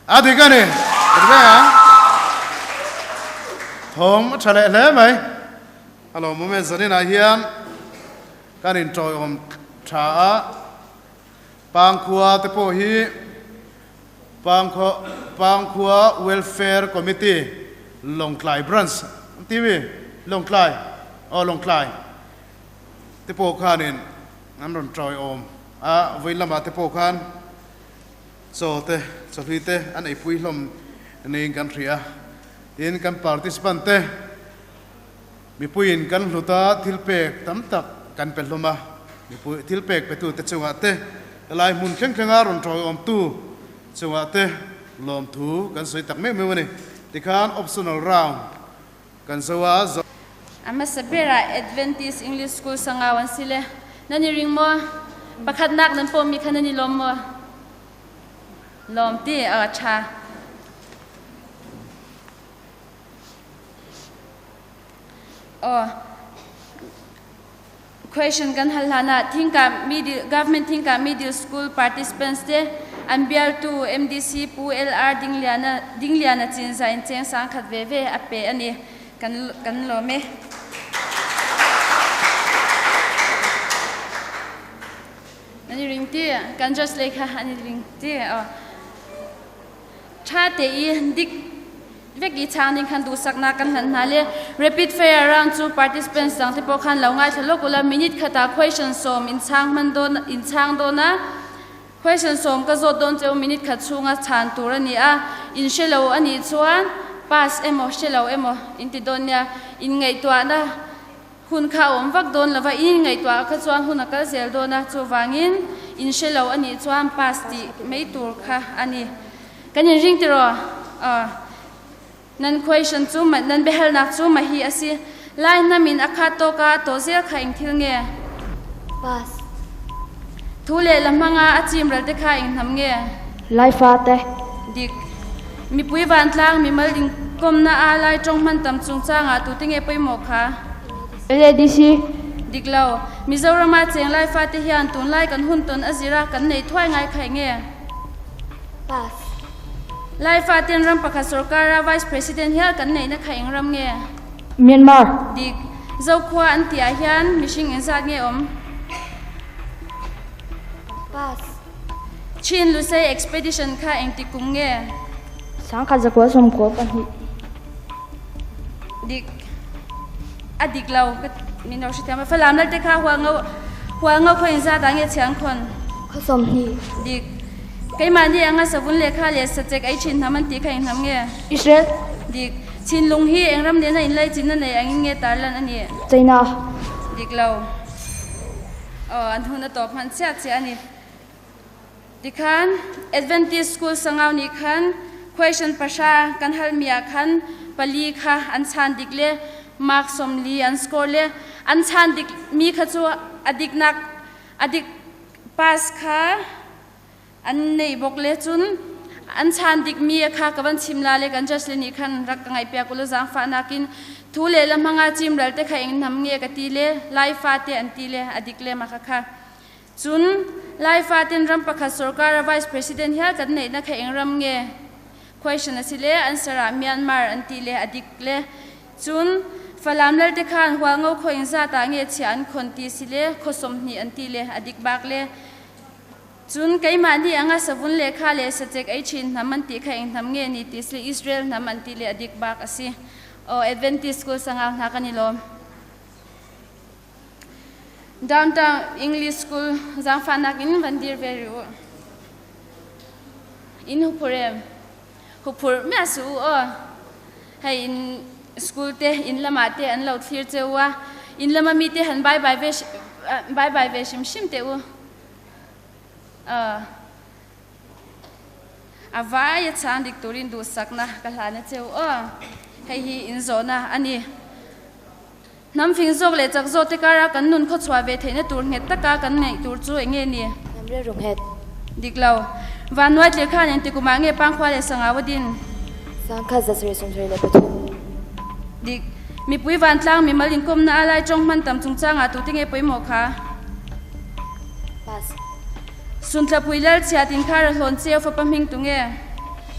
A dik a ni. Dik ve ang. Thawm a tha leh hle mai. A lawmawm e, zaninah hian kan inṭawiawm tha a. Pangkhua te pawh hi Pangkhua Welfare Committee Lawngtlai Branch an ti mi? Lawngtlai aw Lawngtlai te pawh khanin an rawn tawiawm a, vawiin lamah te pawh khan chaw te chawhlui te an eipui hlawm niin kan hria. Tin, kan participant te Mipuiin kan hlut a, thilpek tam tak kan pe hlawm a. Mipui thilpek petute chungah te, helai hmun thleng thlenga rawn tawiawmtu chungah te lawmthu kan sawi tak meuh meuh a ni. Tikhan optional round kan zo a, zo. A hmasa berah Adventist English School sangau an si le. Nan i ring maw? Pakhatnak nan pawmmi kha nan i lawm maw? Lawm ti a ṭha. Aw. Question kan hal hlan ah Thingkah Middle, Government Thingkah Middle School participants te an bialtu MDC Pu LR Dingliana, Dingliana Cinza in cheng sang khat veve a pe ani. Kan, kan lawm e. Nan i ring ti, kan judge le kha an i ring ti. Aw. Tha te i dik vek i chang ding khan duhsaknak kan hlan hna le rapid fire round cu participants dang te pawh khan lo ngaithla lawk ula minute khata question sawm in chang hman dawn in chang dawn a question sawm ka zawt dawn cheu minute khat chhunga chhan tur ani a in hre lo ani chuan pass emaw hre lo emaw in ti dawn nia in ngaihtuahna Hun kha a awm vak dawn lova in ngaihtuah kha chuan hun a kal zel dawn a, chuvangin in hre lo a nih chuan pass tih mai tur kha a ni. Kan inring tiraw? Aw. Nan question chu nan biahalnak chu mahi a si. Lai hnam in a khat tawk a, a tawh zel kha eng thil nge? Pass. Thu leh la hmanga a chim ral te kha eng hnam nge? Laifa te. Dik. Mipui vantlang mimal inkawmna a lai tawng hman tam chungchangah tute nge pawimawh kha? LADC. Dik lo. Mizorama cheng Laifa te hian tunlai kan hun tawn a zira kan nei thuai ngai khaih nge? Pass. Laifa ten ram pakhat sorkara Vice President hial kan neihna kha eng ram nge? Myanmar. Dik. Zokhua an tihah hian mihring engzat nge awm? Pass. Chin Lusei Expedition kha engti kum nge? Sangkhat zakua sawmkua pahnih. Dik. A dik lo. Ka min lo hrethiam a. Falam lal te kha hualngo hualngo khaw engzat ah nge chhiang khawn? Khaw 20. Dik. Keimahni anga savun lehkha leh sachek ei thin hnam an tih kha eng hnam nge? Israel. Dik. Thinlung hi eng ram nena inlai chinna nei angin nge tarlan a nih? China. Dik lo. Aw, an hun a tawp hman chiah chiah a ni. Tikhan, Adventist School Sangau nih khan question pahra kan halmi ah khan pali kha an chan dik le mark 40 an score le an chan dik mi kha cu a diknak a dik pass kha An nei bawk le cun an chan dikmi a kha ka van chim la le kan judge le nih khan rak ka ngaihpiak ulaw zaangfahnak in thu le la hmanga cimral te kha eng nam nge ka ti le Laifa te an ti le a dik le ma kha kha. Cun Laifa ten ram pakhat sarkar a vice president hial kan neihna kha eng ram nge question a si le answer ah Myanmar an ti le a dik le cun Falam lal te khan Hualngo khuaing zat ah nge chia an khon ti si le khua 20 an ti le a dik bak le Cun keimah nih a nga savun le kha le sacek ei chin hnam an ti kha eng hnam nge ni ti sile Israel hnam an ti le a dik bak a si. Aw Adventist School sangau hna kan i lawm. Downtown English School zaangfahnak in van dir ve rih u. In huphur em? Huphur miah su u aw. Hei in school te in lamah te an lo thlir cheu a. In lama mi te han bye bye ve bye bye ve hrim hrim te u. A vai a chang dik turin duhsakna ka hlan a cheu aw. Hei hi in zawhna a ni. Hnam fing zawk leh chak zawk te kara kan nun khawchhuah ve theihna tur nghet taka kan ngaih tur chu eng nge ni? Hnam rilru nghet. Dik lo. Vannuai tlir khan engti kumah nge Pangkhua leh Sangau a din? 1973. Dik. Mipui vantlang mimal inkawmna a lai tawng hman tam chungchangah tute nge pawimawh kha? Pass. Sunthlapui Lalchhiat inkhar a hlawn cheu fapa hming tu nge?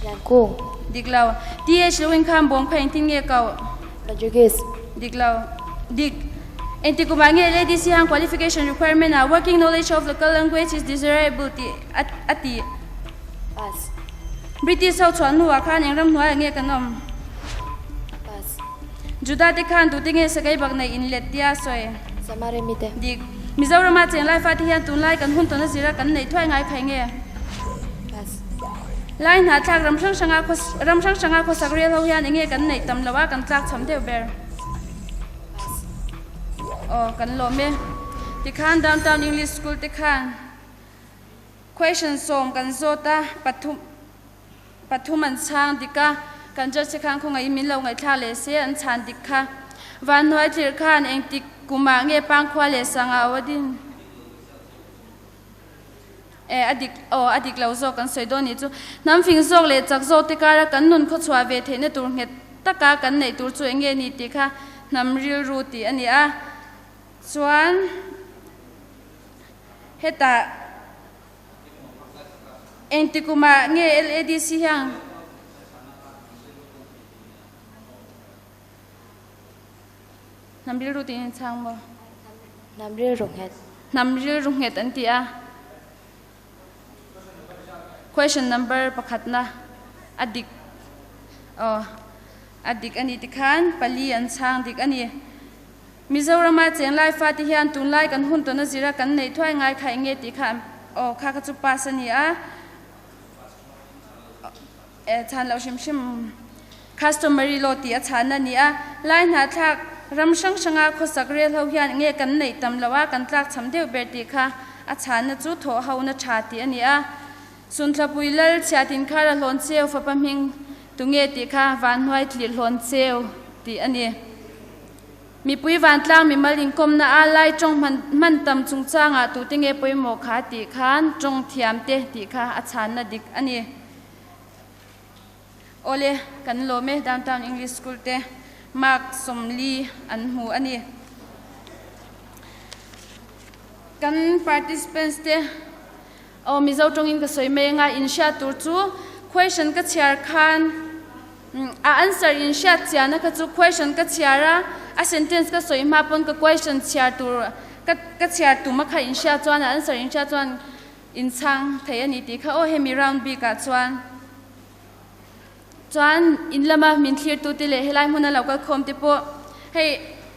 Liankung. Dik lo. TH lo inkham bawm kha engtin nge koh? Rodriguez. Dik lo. Dik. Engti kumah nge LADC hang qualification requirement ah working knowledge of local language is desirable tih a ti? Pass. British ho chhuah hnuah khan eng ram hnuaiah nge kan awm? Pass. Juda te khan tute nge sakei bak nei in let tia sawi? Samari mite. Dik. Mizorama cheng lai fate hian tunlai kan hun tawn a zira kan neih thuai ngai khai nge? Pass. Lai hna thlak ram hrang hranga ram hrang hranga khawsak rial ho hian enge kan neih tam lo a kan tlak cham deuh ber? Pass. Aw kan lawm e. Tikhan Downtown English School te khan Question sawm kan zawt a, pathum pathum an chhang dik a, kan judge te khan khawngaih in min lo ngaihthlak leh se an chhan dik kha. Vanhnuai thlir khan engtik kumah nge Pangkhua leh Sanga au a din? E a dik aw a dik lo zawk kan sawi dawn nih chu. Hnam fing zawk leh chak zawk te kara kan nun khawchhuah ve theihna tur nghet taka kan neih tur chu eng nge ni tih kha. Hnam rilru ti a ni a. Chuan hetah engti kum ah nge LADC hiang Hnam rilru tiin chang maw? Hnam rilru hnget. Hnam rilru hnget an ti a. Question number pakhat na a dik. Oh, a dik ani ti khan pali an chang dik ani. Mizoram ah cheng lai fa ti hian tunlai kan hun ton a zira kan nei thuai ngai kha enge ti kha oh kha kha chu pass ani a. Chan lo hrimhrim. Customary law ti a chan a ni a. Lai hnahthlak ram hrang hranga khawsak rel ho hian nge kan neih tam lo a, kan tlakcham deuh ber tih kha a chhanna chu thawh hona tha tih a ni a. Sunthlapui lal chhiatin khar a hlawn cheu fapa hming tunge tih kha vanhnuai tlir hlawn cheu tih a ni. Mipui vantlang mimal inkawmna a lai tawng hman tam chungchangah tute nge pawimawh kha tih khan tawng thiam te tih kha a chhanna dik a ni. Awle, kan lawm e Downtown English School te mark 40 an hmu a ni. Kan participants te aw Mizo tawngin ka sawi mai anga in hriat tur chu question ka chhiar khan A answer in hriat chiahna kha chu question ka chhiar a, a sentence ka sawi hma pawn ka question chhiar tur ka ka chhiar tum a kha in hriat chuan a answer in hriat chuan in chhang thei a ni tih kha aw hemi round bik ah chuan chuan in lama min thlir tu te leh helai hmuna lo kal khawm te pawh hei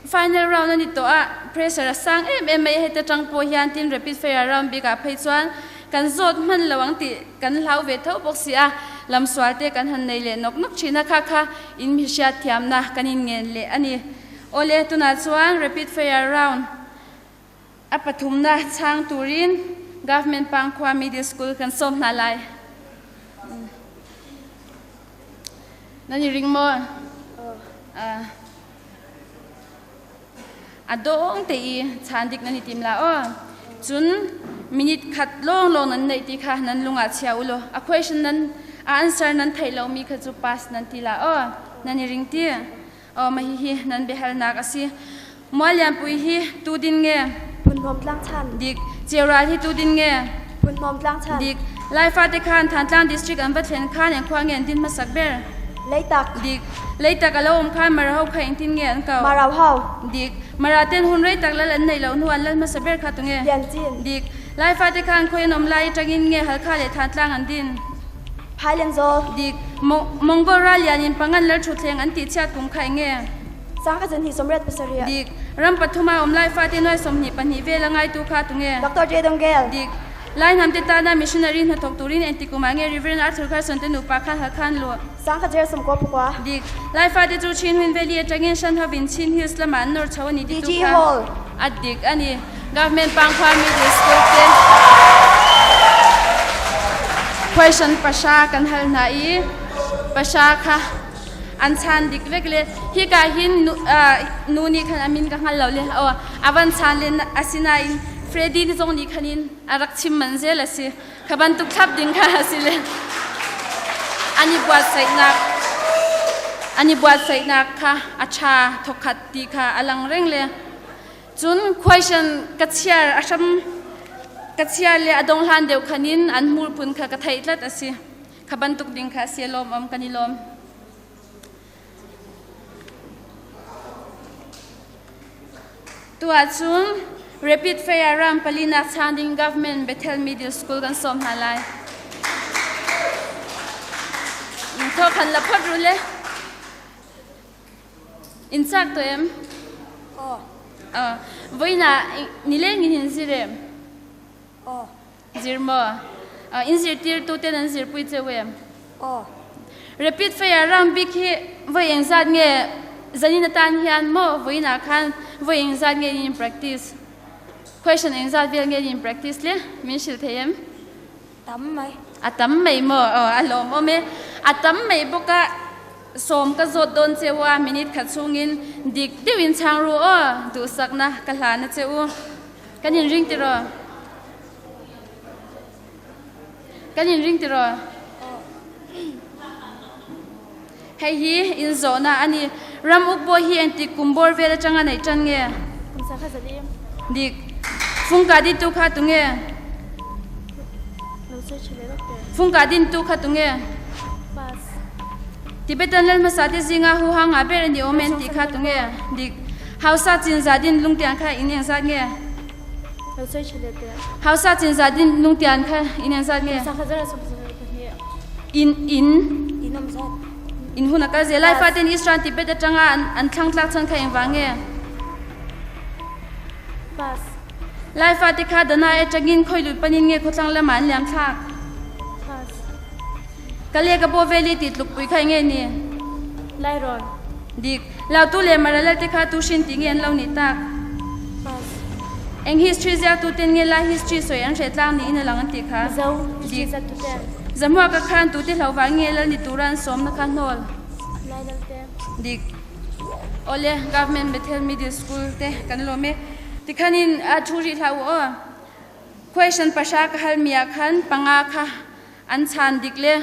final round a ni tawh a pressure a sang em em mai a heta tang pawh hian tin rapid fire round bik ah phei chuan kan zawt hman lo ang tih Kan hlau ve tho bawk si a, lamsual te kan han nei leh nawk nawk thin a, kha kha in mi hriat thiamna kan in ngen leh a ni. Awle, tunah chuan Rapid Fire Round a pathumna chhang turin Government Pangkhua Middle School kan sawm hna lai. Nan i ring maw? A dawng te i chan dik nan i tim la aw. Cun minute khat lawng lawng nan neih ti kha nan lung ah chia u law a question nan a answer nan theih lomi kha cu pass nan ti la aw. Nan i ring ti. Aw mah hihi nan biahalnak a si. Muallianpui hi tu din nge? Phunhnawm tlangchan. Dik. Ceural hi tu din nge? Phunhnawm tlangchan. Dik. Laifa te khan Thantlang district an va thlen khan eng khua nge an din hmasak ber? Leitak. Dik. Leitak a lo um khan Mara ho kha engtin nge an ko? Marau ho. Dik. Mara ten hun rei tak lal an neih loh hnu an lal hmasa ber kha tunge? Lianchin. Dik. Laifa te khan khawi an awm lai atangin nge Halkha leh Thantlang an din? Phailenzawl. Dik. Mongol ral lian in pangan lal thutthleng an tihchhiat kum kha eng nge? 1937. Dik. Ram pathum a awm lai fate nuai 22 vel a ngaitu kha tunge? Doctor J. Dongel. Dik. Lai hnam te tana missionary hnathawk turin engti kum ah nge Reverend Arthur Carson te nupa khan Halkhan luh? 1990. Dik. Lai fate chu Chin Huin Valley atangin Shan Hovin Chin Hills lamah an nawr chho a ni ti tu DG kha Hall. a dik a ni. Government Pangkhua Middle School te question pasha kan hal hna i pasha kha an chan dik vek le hika hin nu nih khan a min ka hngal lo le aw a van chan le asinain Freddy ni zong nih khan in a rak chim man zel a si kha bantuk thlap ding kha a si le an i buatsaihnak an i buatsaihnak kha a ṭha thokhat ti kha a lang reng le cun question ka chiar a hram ka chiar le a dong hlan deuh khan in an hmur phun kha ka theih tlat a si Kha bantuk ding kha a si lawm om kan i lawm. Tu ahcun Rapid Fire ram palinak chan ding government Bethel Middle School kan sawm hna lai. Tho khan la phot ru le. In chak to em? Oh. Uh, voina nileng in hin zirem. Aw. Zir maw? In zirtirtu ten an zirpui cheu em? Aw. Rapid fire round bik hi voi engzat nge zanin atan hian maw vawiin ah khan voi engzat nge in practice? Question engzat vel nge in practice le? Min hrilh thei em? Tam mai. A tam mai maw? Aw a lawmawm e. A tam mai bawk a sawm ka zawt dawn cheu a minute khat chhungin dik deuhin chhang ru aw duhsakna ka hlan a che u. Kan in ring tiraw? Kan in ring tiraw? Hei hi in zawhna ani. Ram uk bawi hi engtik kum bawr vel atanga neih tan nge? Kum sang kha zali. Dik. Fungka din tu kha tu nge? Lo soi chile lok te. Fungka din tu kha tu nge? Pass. Tibetan lal hmasa te zinga hu ha nga ber ani omen ti kha tu nge? Dik. Hausa chinza din lungtian kha in eng zat nge? Lo soi chile te. Hausa chinza din lungtian kha in eng zat nge? Kum sang kha zara som zara pahnih. In in In om zat. In hun a kal zel. Lai faten Eastern Tibet atanga an an thlang tlak chan kha engvang nge? Pass. Lai fate kha dana e tangin khoilut panin nge khawthlang lama an liam thlak? Pass. Kale ka bo valley ti tluk pui kha nge ni? Lairon. Dik. Lautu le Maralal te kha tu shin ti nge an lo ni tak? Pass. Eng history ziak tu ten nge lai history soi an hre tlang ni in alang an ti kha? Mizo history Dik. ziak tu ten. Zamhua ka khan tu te hlo vang nge lal ni tura an sawm na kha hnawl? Lai lal te. Dik. Awle, Government Bethel Middle School te kan lawm e. Tikhanin a thu rih hlah u aw. Question pahra ka hal mi ah khan panga kha an chan dik le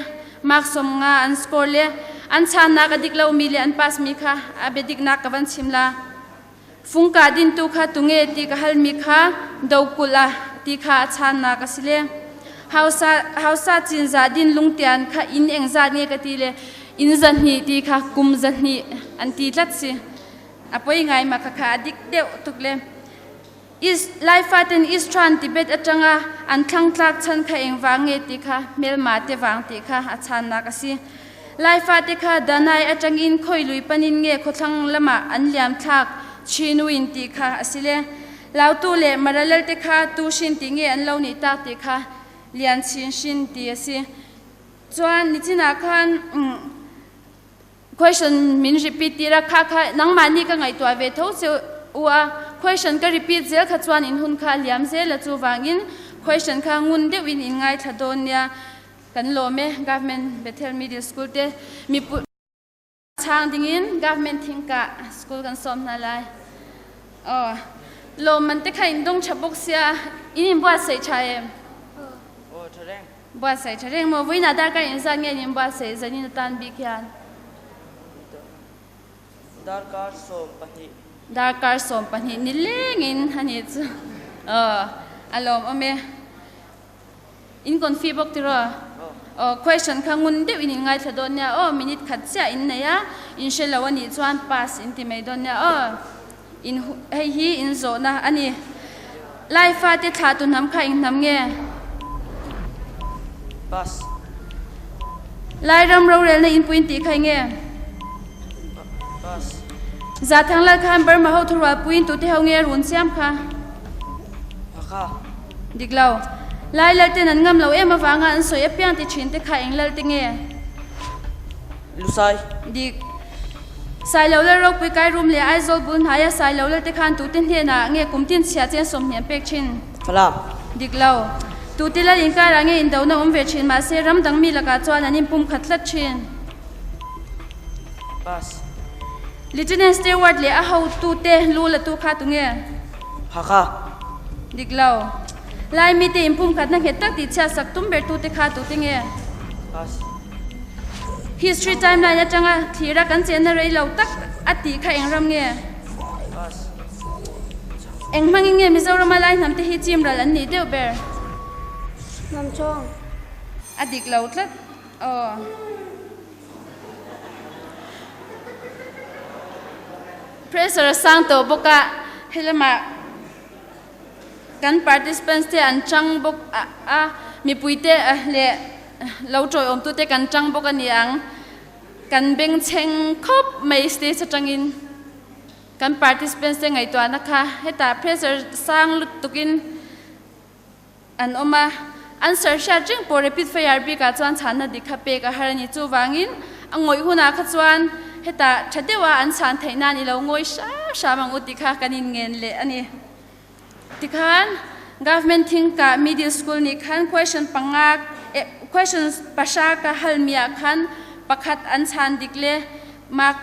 mark som nga an score le an channak a dik lomi le an pass mi kha a biadiknak ka van chim la. Fungka dintu kha tunge ti ka halmi kha dokulh ah ti kha a channak a si le hausa hausa cinza din lungtian kha inn engzat nge ka ti le inn zahnih ti kha kum zahnih an ti tlat si a poi ngai ma kha kha a dik deuh tuk le Is Laifaten Eastern Tibet atanga an thlangtlak chan kha engvang nge ti kha hmelma te vang ti kha a channak a si. Laifate kha Danai atangin khoilui panin nge khawthlang lamah an liam thlak Chinuin ti kha a si le. Lautu le Maralal te kha Tushin ti nge an lo nih tak ti kha Lian Chin Shin ti a si. Chuan nichin ah khan Question min repeat tira kha kha nangmah nih ka ngaihtuah ve tho che u a question ka repeat zel kha chuan in hun kha a liam zel a chuvangin question kha ngun deuh in in ngaithla dawn nia kan lawm e government Bethel Middle School te mi chang dingin government thingka school kan sawm hna lai oh lawm man te kha in dong tha bawk sia in in buatsaih tha em Aw tha reng. Buatsaih ṭha reng maw? Vui na darkar in zat nge in buatsaih zan in a tan bik hian? Darkar 12. Darkar 12 ni leng in ani chu. A lawm awm e. In kon fi bawk tiraw? Oh, question kha ngun deuh in in ngaithla dawn nia aw. Minute khat chiah in nei a, in hre lo anih chuan pass in ti mai dawn nia aw. In hei hi in zawhna a ni. Lai fate thlah tu hnam kha eng hnam nge? Pass. Lairam rorelna in puin tih kha eng nge? Pass. Zathang lal khan Burma ho thurual puin tu te ho nge run siam kha? Hakha. Dik lo. Lai lal ten an ngam lo em avanga an sawi apiang ti thin te kha eng lal te nge? Lusai. Dik. Sailo lal ropui kai rum leh Aizawl bul hnaia Sailo lal te khan tute hnenah nge kum tin chhia chen sawmhnih an pek thin? Falam. Dik lo. Tute lal inkarah nge indona awm ve thin mahse ram dang mi lakah chuan an inpum khat tlat thin. Pass. Lieutenant Stewart leh a hotute lu la tu kha tunge? Hakha. Dik lo. Laimi te inpum khatna nghet tak tih chhiat sak tum ber tute kha tute nge? Pass. History timeline atanga thlira kan chenna rei lo tak a tih kha eng ram nge? Eng hmangin nge Mizorama lai hnam te hi chim ral an nih deuh ber? Hnam chawng. A dik lo tlat aw. Pressure a sang tawh bawk a, helamah Kan participants te an chang bawk a, mipui te leh lo tawiawmtu te kan chang bawk a ni ang. Kan bengchheng khawp mai stage atangin kan participants te ngaihtuahna kha hetah pressure sang lutukin an awm a. Answer hriat reng pawh rapid fire bikah chuan chhanna dik kha pek a har a ni. Chuvangin a ngawih hunah kha chuan hetah tha deuha an chhan theih nan i lo ngawi hram hram ang u tih kha kan inngen leh a ni. Tikhan government thingkah middle school nih khan question panga question pahra ka halmi ah khan pakhat an chan dik le mark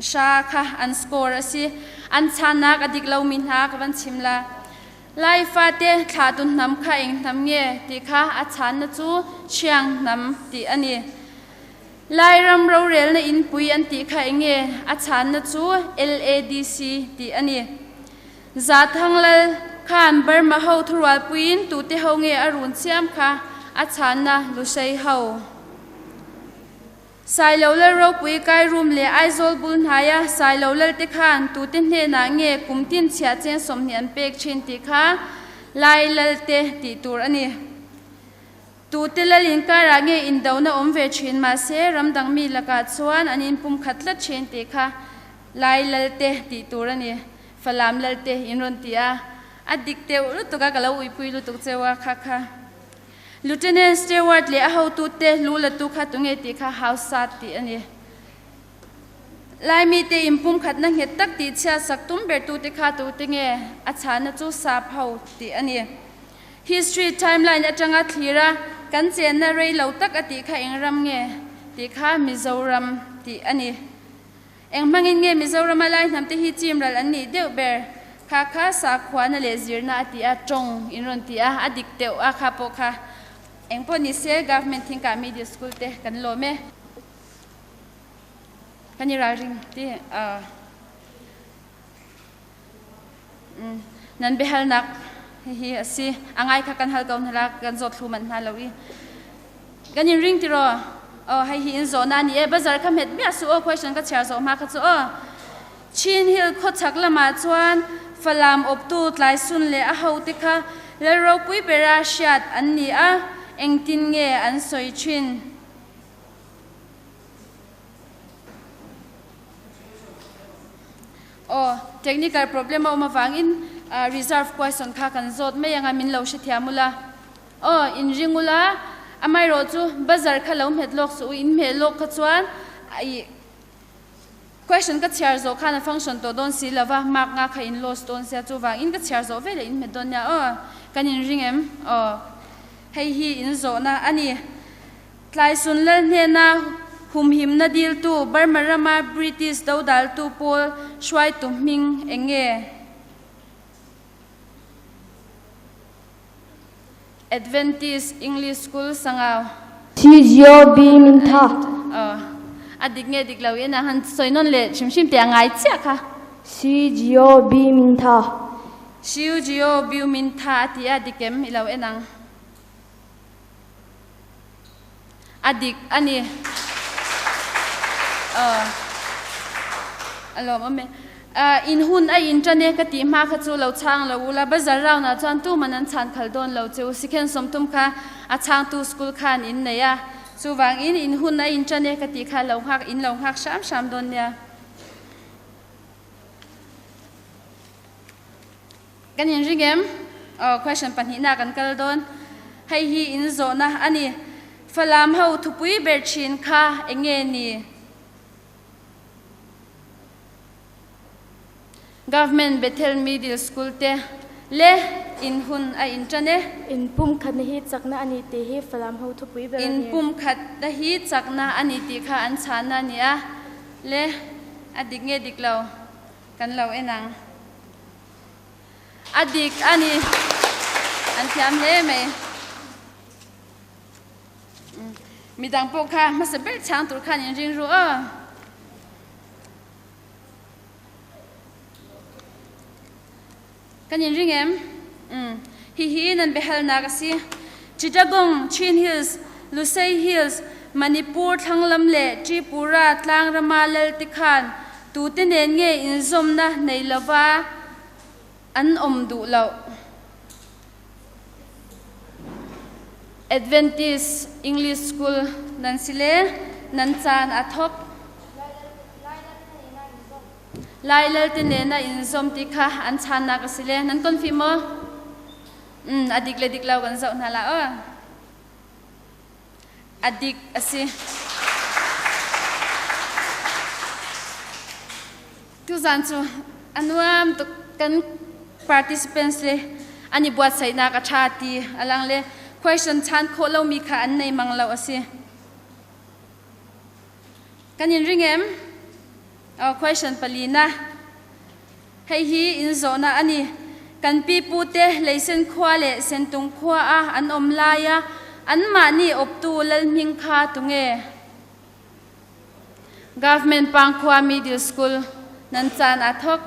Hra kha an score a si. An channak a dik lomi hna ka van chim la. Lai fate thlatu hnam kha eng hnam nge ti kha a channa cu Chiang hnam ti a ni. Lairam rorelna innpui an tih kha enge a chhanna chu LADC tih a ni. Zathang Lal khan Burma ho thurualpuiin tute ho nge a run chiam kha a chhanna Lushei ho. Sailo Lal ropui Kairum leh Aizawl bul hnaia Sailo Lal te khan tute hnenah nge kum tin chhiah cheng 20 an pek thin tih kha Lai Lal te tih tur a ni. Tute lal inkarah nge indona awm ve thin mahse ramdang mi lakah chuan an inpumkhat tlat thin tih kha Lai Lalte tih tur a ni. Falam Lalte in rawn ti a, a dik deuh lutuk a, ka lo uipui lutuk cheu a kha kha. Lieutenant Stewart leh a hotute lu latu kha tunge tih kha Hausa tih a ni. Laimite inpumkhatna nghet tak tih chhiatsak tum bertute kha tute nge a chhahna chu sap ho tih a ni. History timeline atanga thlir a, kan chenna rei lo tak a tih kha eng ram nge tih kha Mizoram tih a ni. Eng hmangin nge Mizorama lai hnamte hi chim ral an nih deuh ber? Kha kha sakhuana leh zirna a ti a, tawng in rawn ti a, a dik deuh a kha pawh kha. Eng pawh ni se Government Thingkah Middle School te kan lawm e. Kan i ralring ti a. Nan biahalnak hihi a si. A ngai kha kan hal ko hna la, kan zawt thlu manh hna lo i. Kan in ring tiraw? Oh, hei hi in zawhna ni e. Bazar kha hmet miah su aw, question ka chhiar zawh hma kha chu aw. Chin Hill khawchhak lamah chuan Falam awptu Tlaisun leh a hote kha Lal ropui bera hriat an ni a, engtin nge an sawi thin? Aw, technical problem a awm avangin reserve question kha kan zawt mai anga min lo hrethiam ula. Aw, in ring ula, amaherawh chu buzzer kha lo hmet lawk suh u, in hmeh lawk kha chuan ih question ka chhiar zawh khan a function tawh dawn si lova, mark nga kha in loss dawn sia, chuvangin ka chhiar zawh veleh in hmet dawn nia. Aw, kan in ring em? Aw, hei hi in zawhna a ni. Tlaisun lal hnena humhimna diltu Burma rama British dodaltu pawl hruaitu hming eng nge? Adventist English School Sangau. CGOB Mintha. Aw, a dik nge dik lo in a han sawi nawn leh hrim hrim teh a ngai chiah kha. CGOB Mintha. CGOB Mintha a ti a dik em i lo en ang. A dik a ni. Aw. A lawmawm e. In hun a in tan e ka tih hma kha chu lo chhang lo ula, bazar round ah chuan tuman an chhan khal dawn lo che u. Sikhen sawmtum kha a chhangtu school khan in nei a, chuvangin in hun a in tan e ka tih kha lo nghak in lo nghak hram hram dawn nia. Kan inring em? Aw, question pahnihna kan kal dawn. Hei hi in zawhna a ni. Falam ho thupui ber thin kha eng nge ni? Government Bethel Middle School te le in hun a in tan e. In pumkhatna hi chakna a ni tih hi Falam ho thupui ber a ni. In pumkhatna hi chakna a ni tih kha an chhanna a ni a. Le a dik nge dik lo kan lo en ang. A dik a ni. An thiam hle mai. Midang pawh kha hmasa ber chhang tur khan in ring ru aw. Kan in ring em? Hihi nan biahalnak a si. Chittagong, Chin Hills, Lusei Hills, Manipur thlanglam le Tripura tlangrama lal te khan tute nen nge inzawmna nei lova an awm duh loh? Adventist English School nan si le nan caan a thawk. Lai lal te nena inzawm ti kha an channak a si le nan konfi maw? A dik le dik lo kan zoh hna la aw. A dik a si. Tuzan cu a nuam tuk kan participants le an i buatsaihnak a ṭha ti a lang le question chan khawh lomi kha an nei mang lo a si. Kan in ring em? Oh, question palina. Hei hi in zawhna a ni. Kan pipute Leisen khua le Sentung khua ah an um lai ah anmah nih awptu Lal Hming kha tunge? Government Pangkhua Middle School nan caan aa thawk.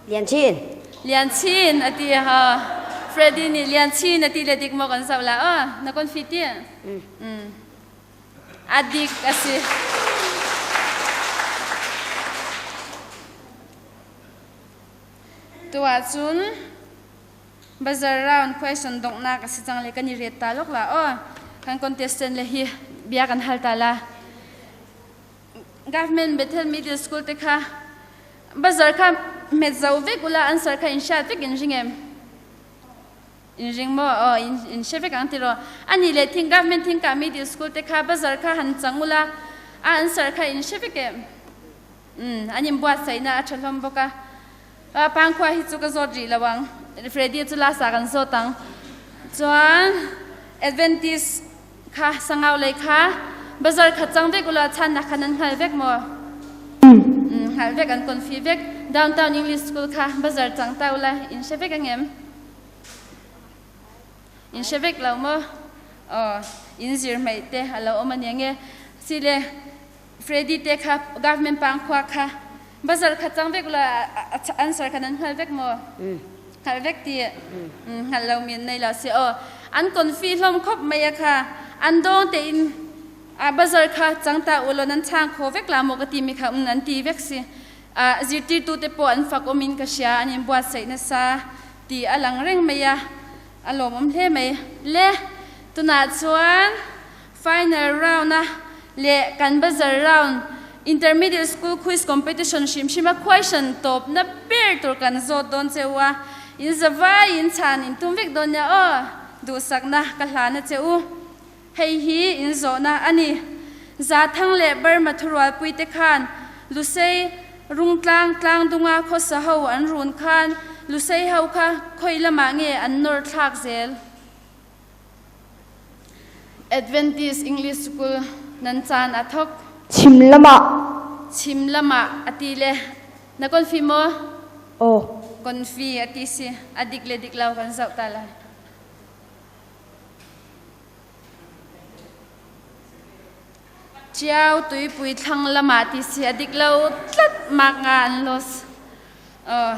Lian Chin. Lian Chin a ti ha. Freddy nih Lian Chin a ti le dik maw kan zoh la aw na kon fi ti. Mm. A dik a si. Tu ahcun Buzzer round question donghnak a si cang le kan i ret ta lok la aw. Kan contestant le hi bia kan hal ta la. Government Bethel Middle School te kha buzzer kha met zo vek ula answer kha in hriat vek in ring em? In ring maw? Aw in in hre vek ang tiraw. Ani le thing government thing ka middle school te kha buzzer kha han chang ula a answer kha in hre vek em? Mm, an in buatsaihnak a ṭha hlawm bawk a. Pangkhua hi cu ka zawt rih lo ang. Freddy cu lasa kan zawt ang. Chuan Adventist kha sangau lei kha bazar kha cang vek ula chan nak kha nan hngal vek maw? Mm, hngal vek an kon fi vek. Downtown English School kha bazar cang ta ula in hre vek angem? In hre vek lo maw? Oh, in zir mei te alo om ania nge. Sile Freddy te kha government pang khua kha bazar kha cang vek la answer kha nan hngal vek maw hngal vek ti hngal lo mi nei lo si o an kon fi hlom khop mai a kha an dong te in a bazar kha chang ta ulo nan chang kho vek la mo ka ti mi kha um an ti vek si a zirtir tu te po an fak omin ka sia an in buat sei na sa ti alang reng mai a alom om hle mai le tuna chuan Final round ah le kan buzzer round Intermediate School Quiz Competition hrimhrim a question tawp na ber tur kan zawt dawn che u a, in zavai in chhan in tum vek dawn nia aw, duhsakna ka hlan a che u. Hei hi in zawhna a ni. Zathang leh Burma thurualpui te khan Lusei Rungtlang tlangdunga khawsa ho an run khan Lusei ho kha khawi lamah nge an nawr thlak zel? Adventist English School nan caan a thawk. Chim lam ah. Chim lam ah a ti le na konfi maw? Aw. Konfi a ti si. A dik le dik lo kan zoh ta lai. Ciao tuipui thlang lam ah ti si a dik lo tlat mak nga an los. Uh.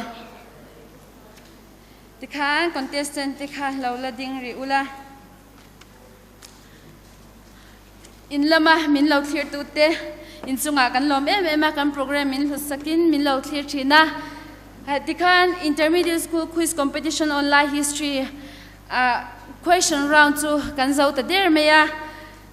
Tikhan contestant te kha lo la ding rih ula. In lama min lo thlir tu te in chungah kan lawm em em a kan program min hlut sakin min lo thlir thin a. Tikhan intermediate school quiz competition online history question round chu kan zo ta der mai a.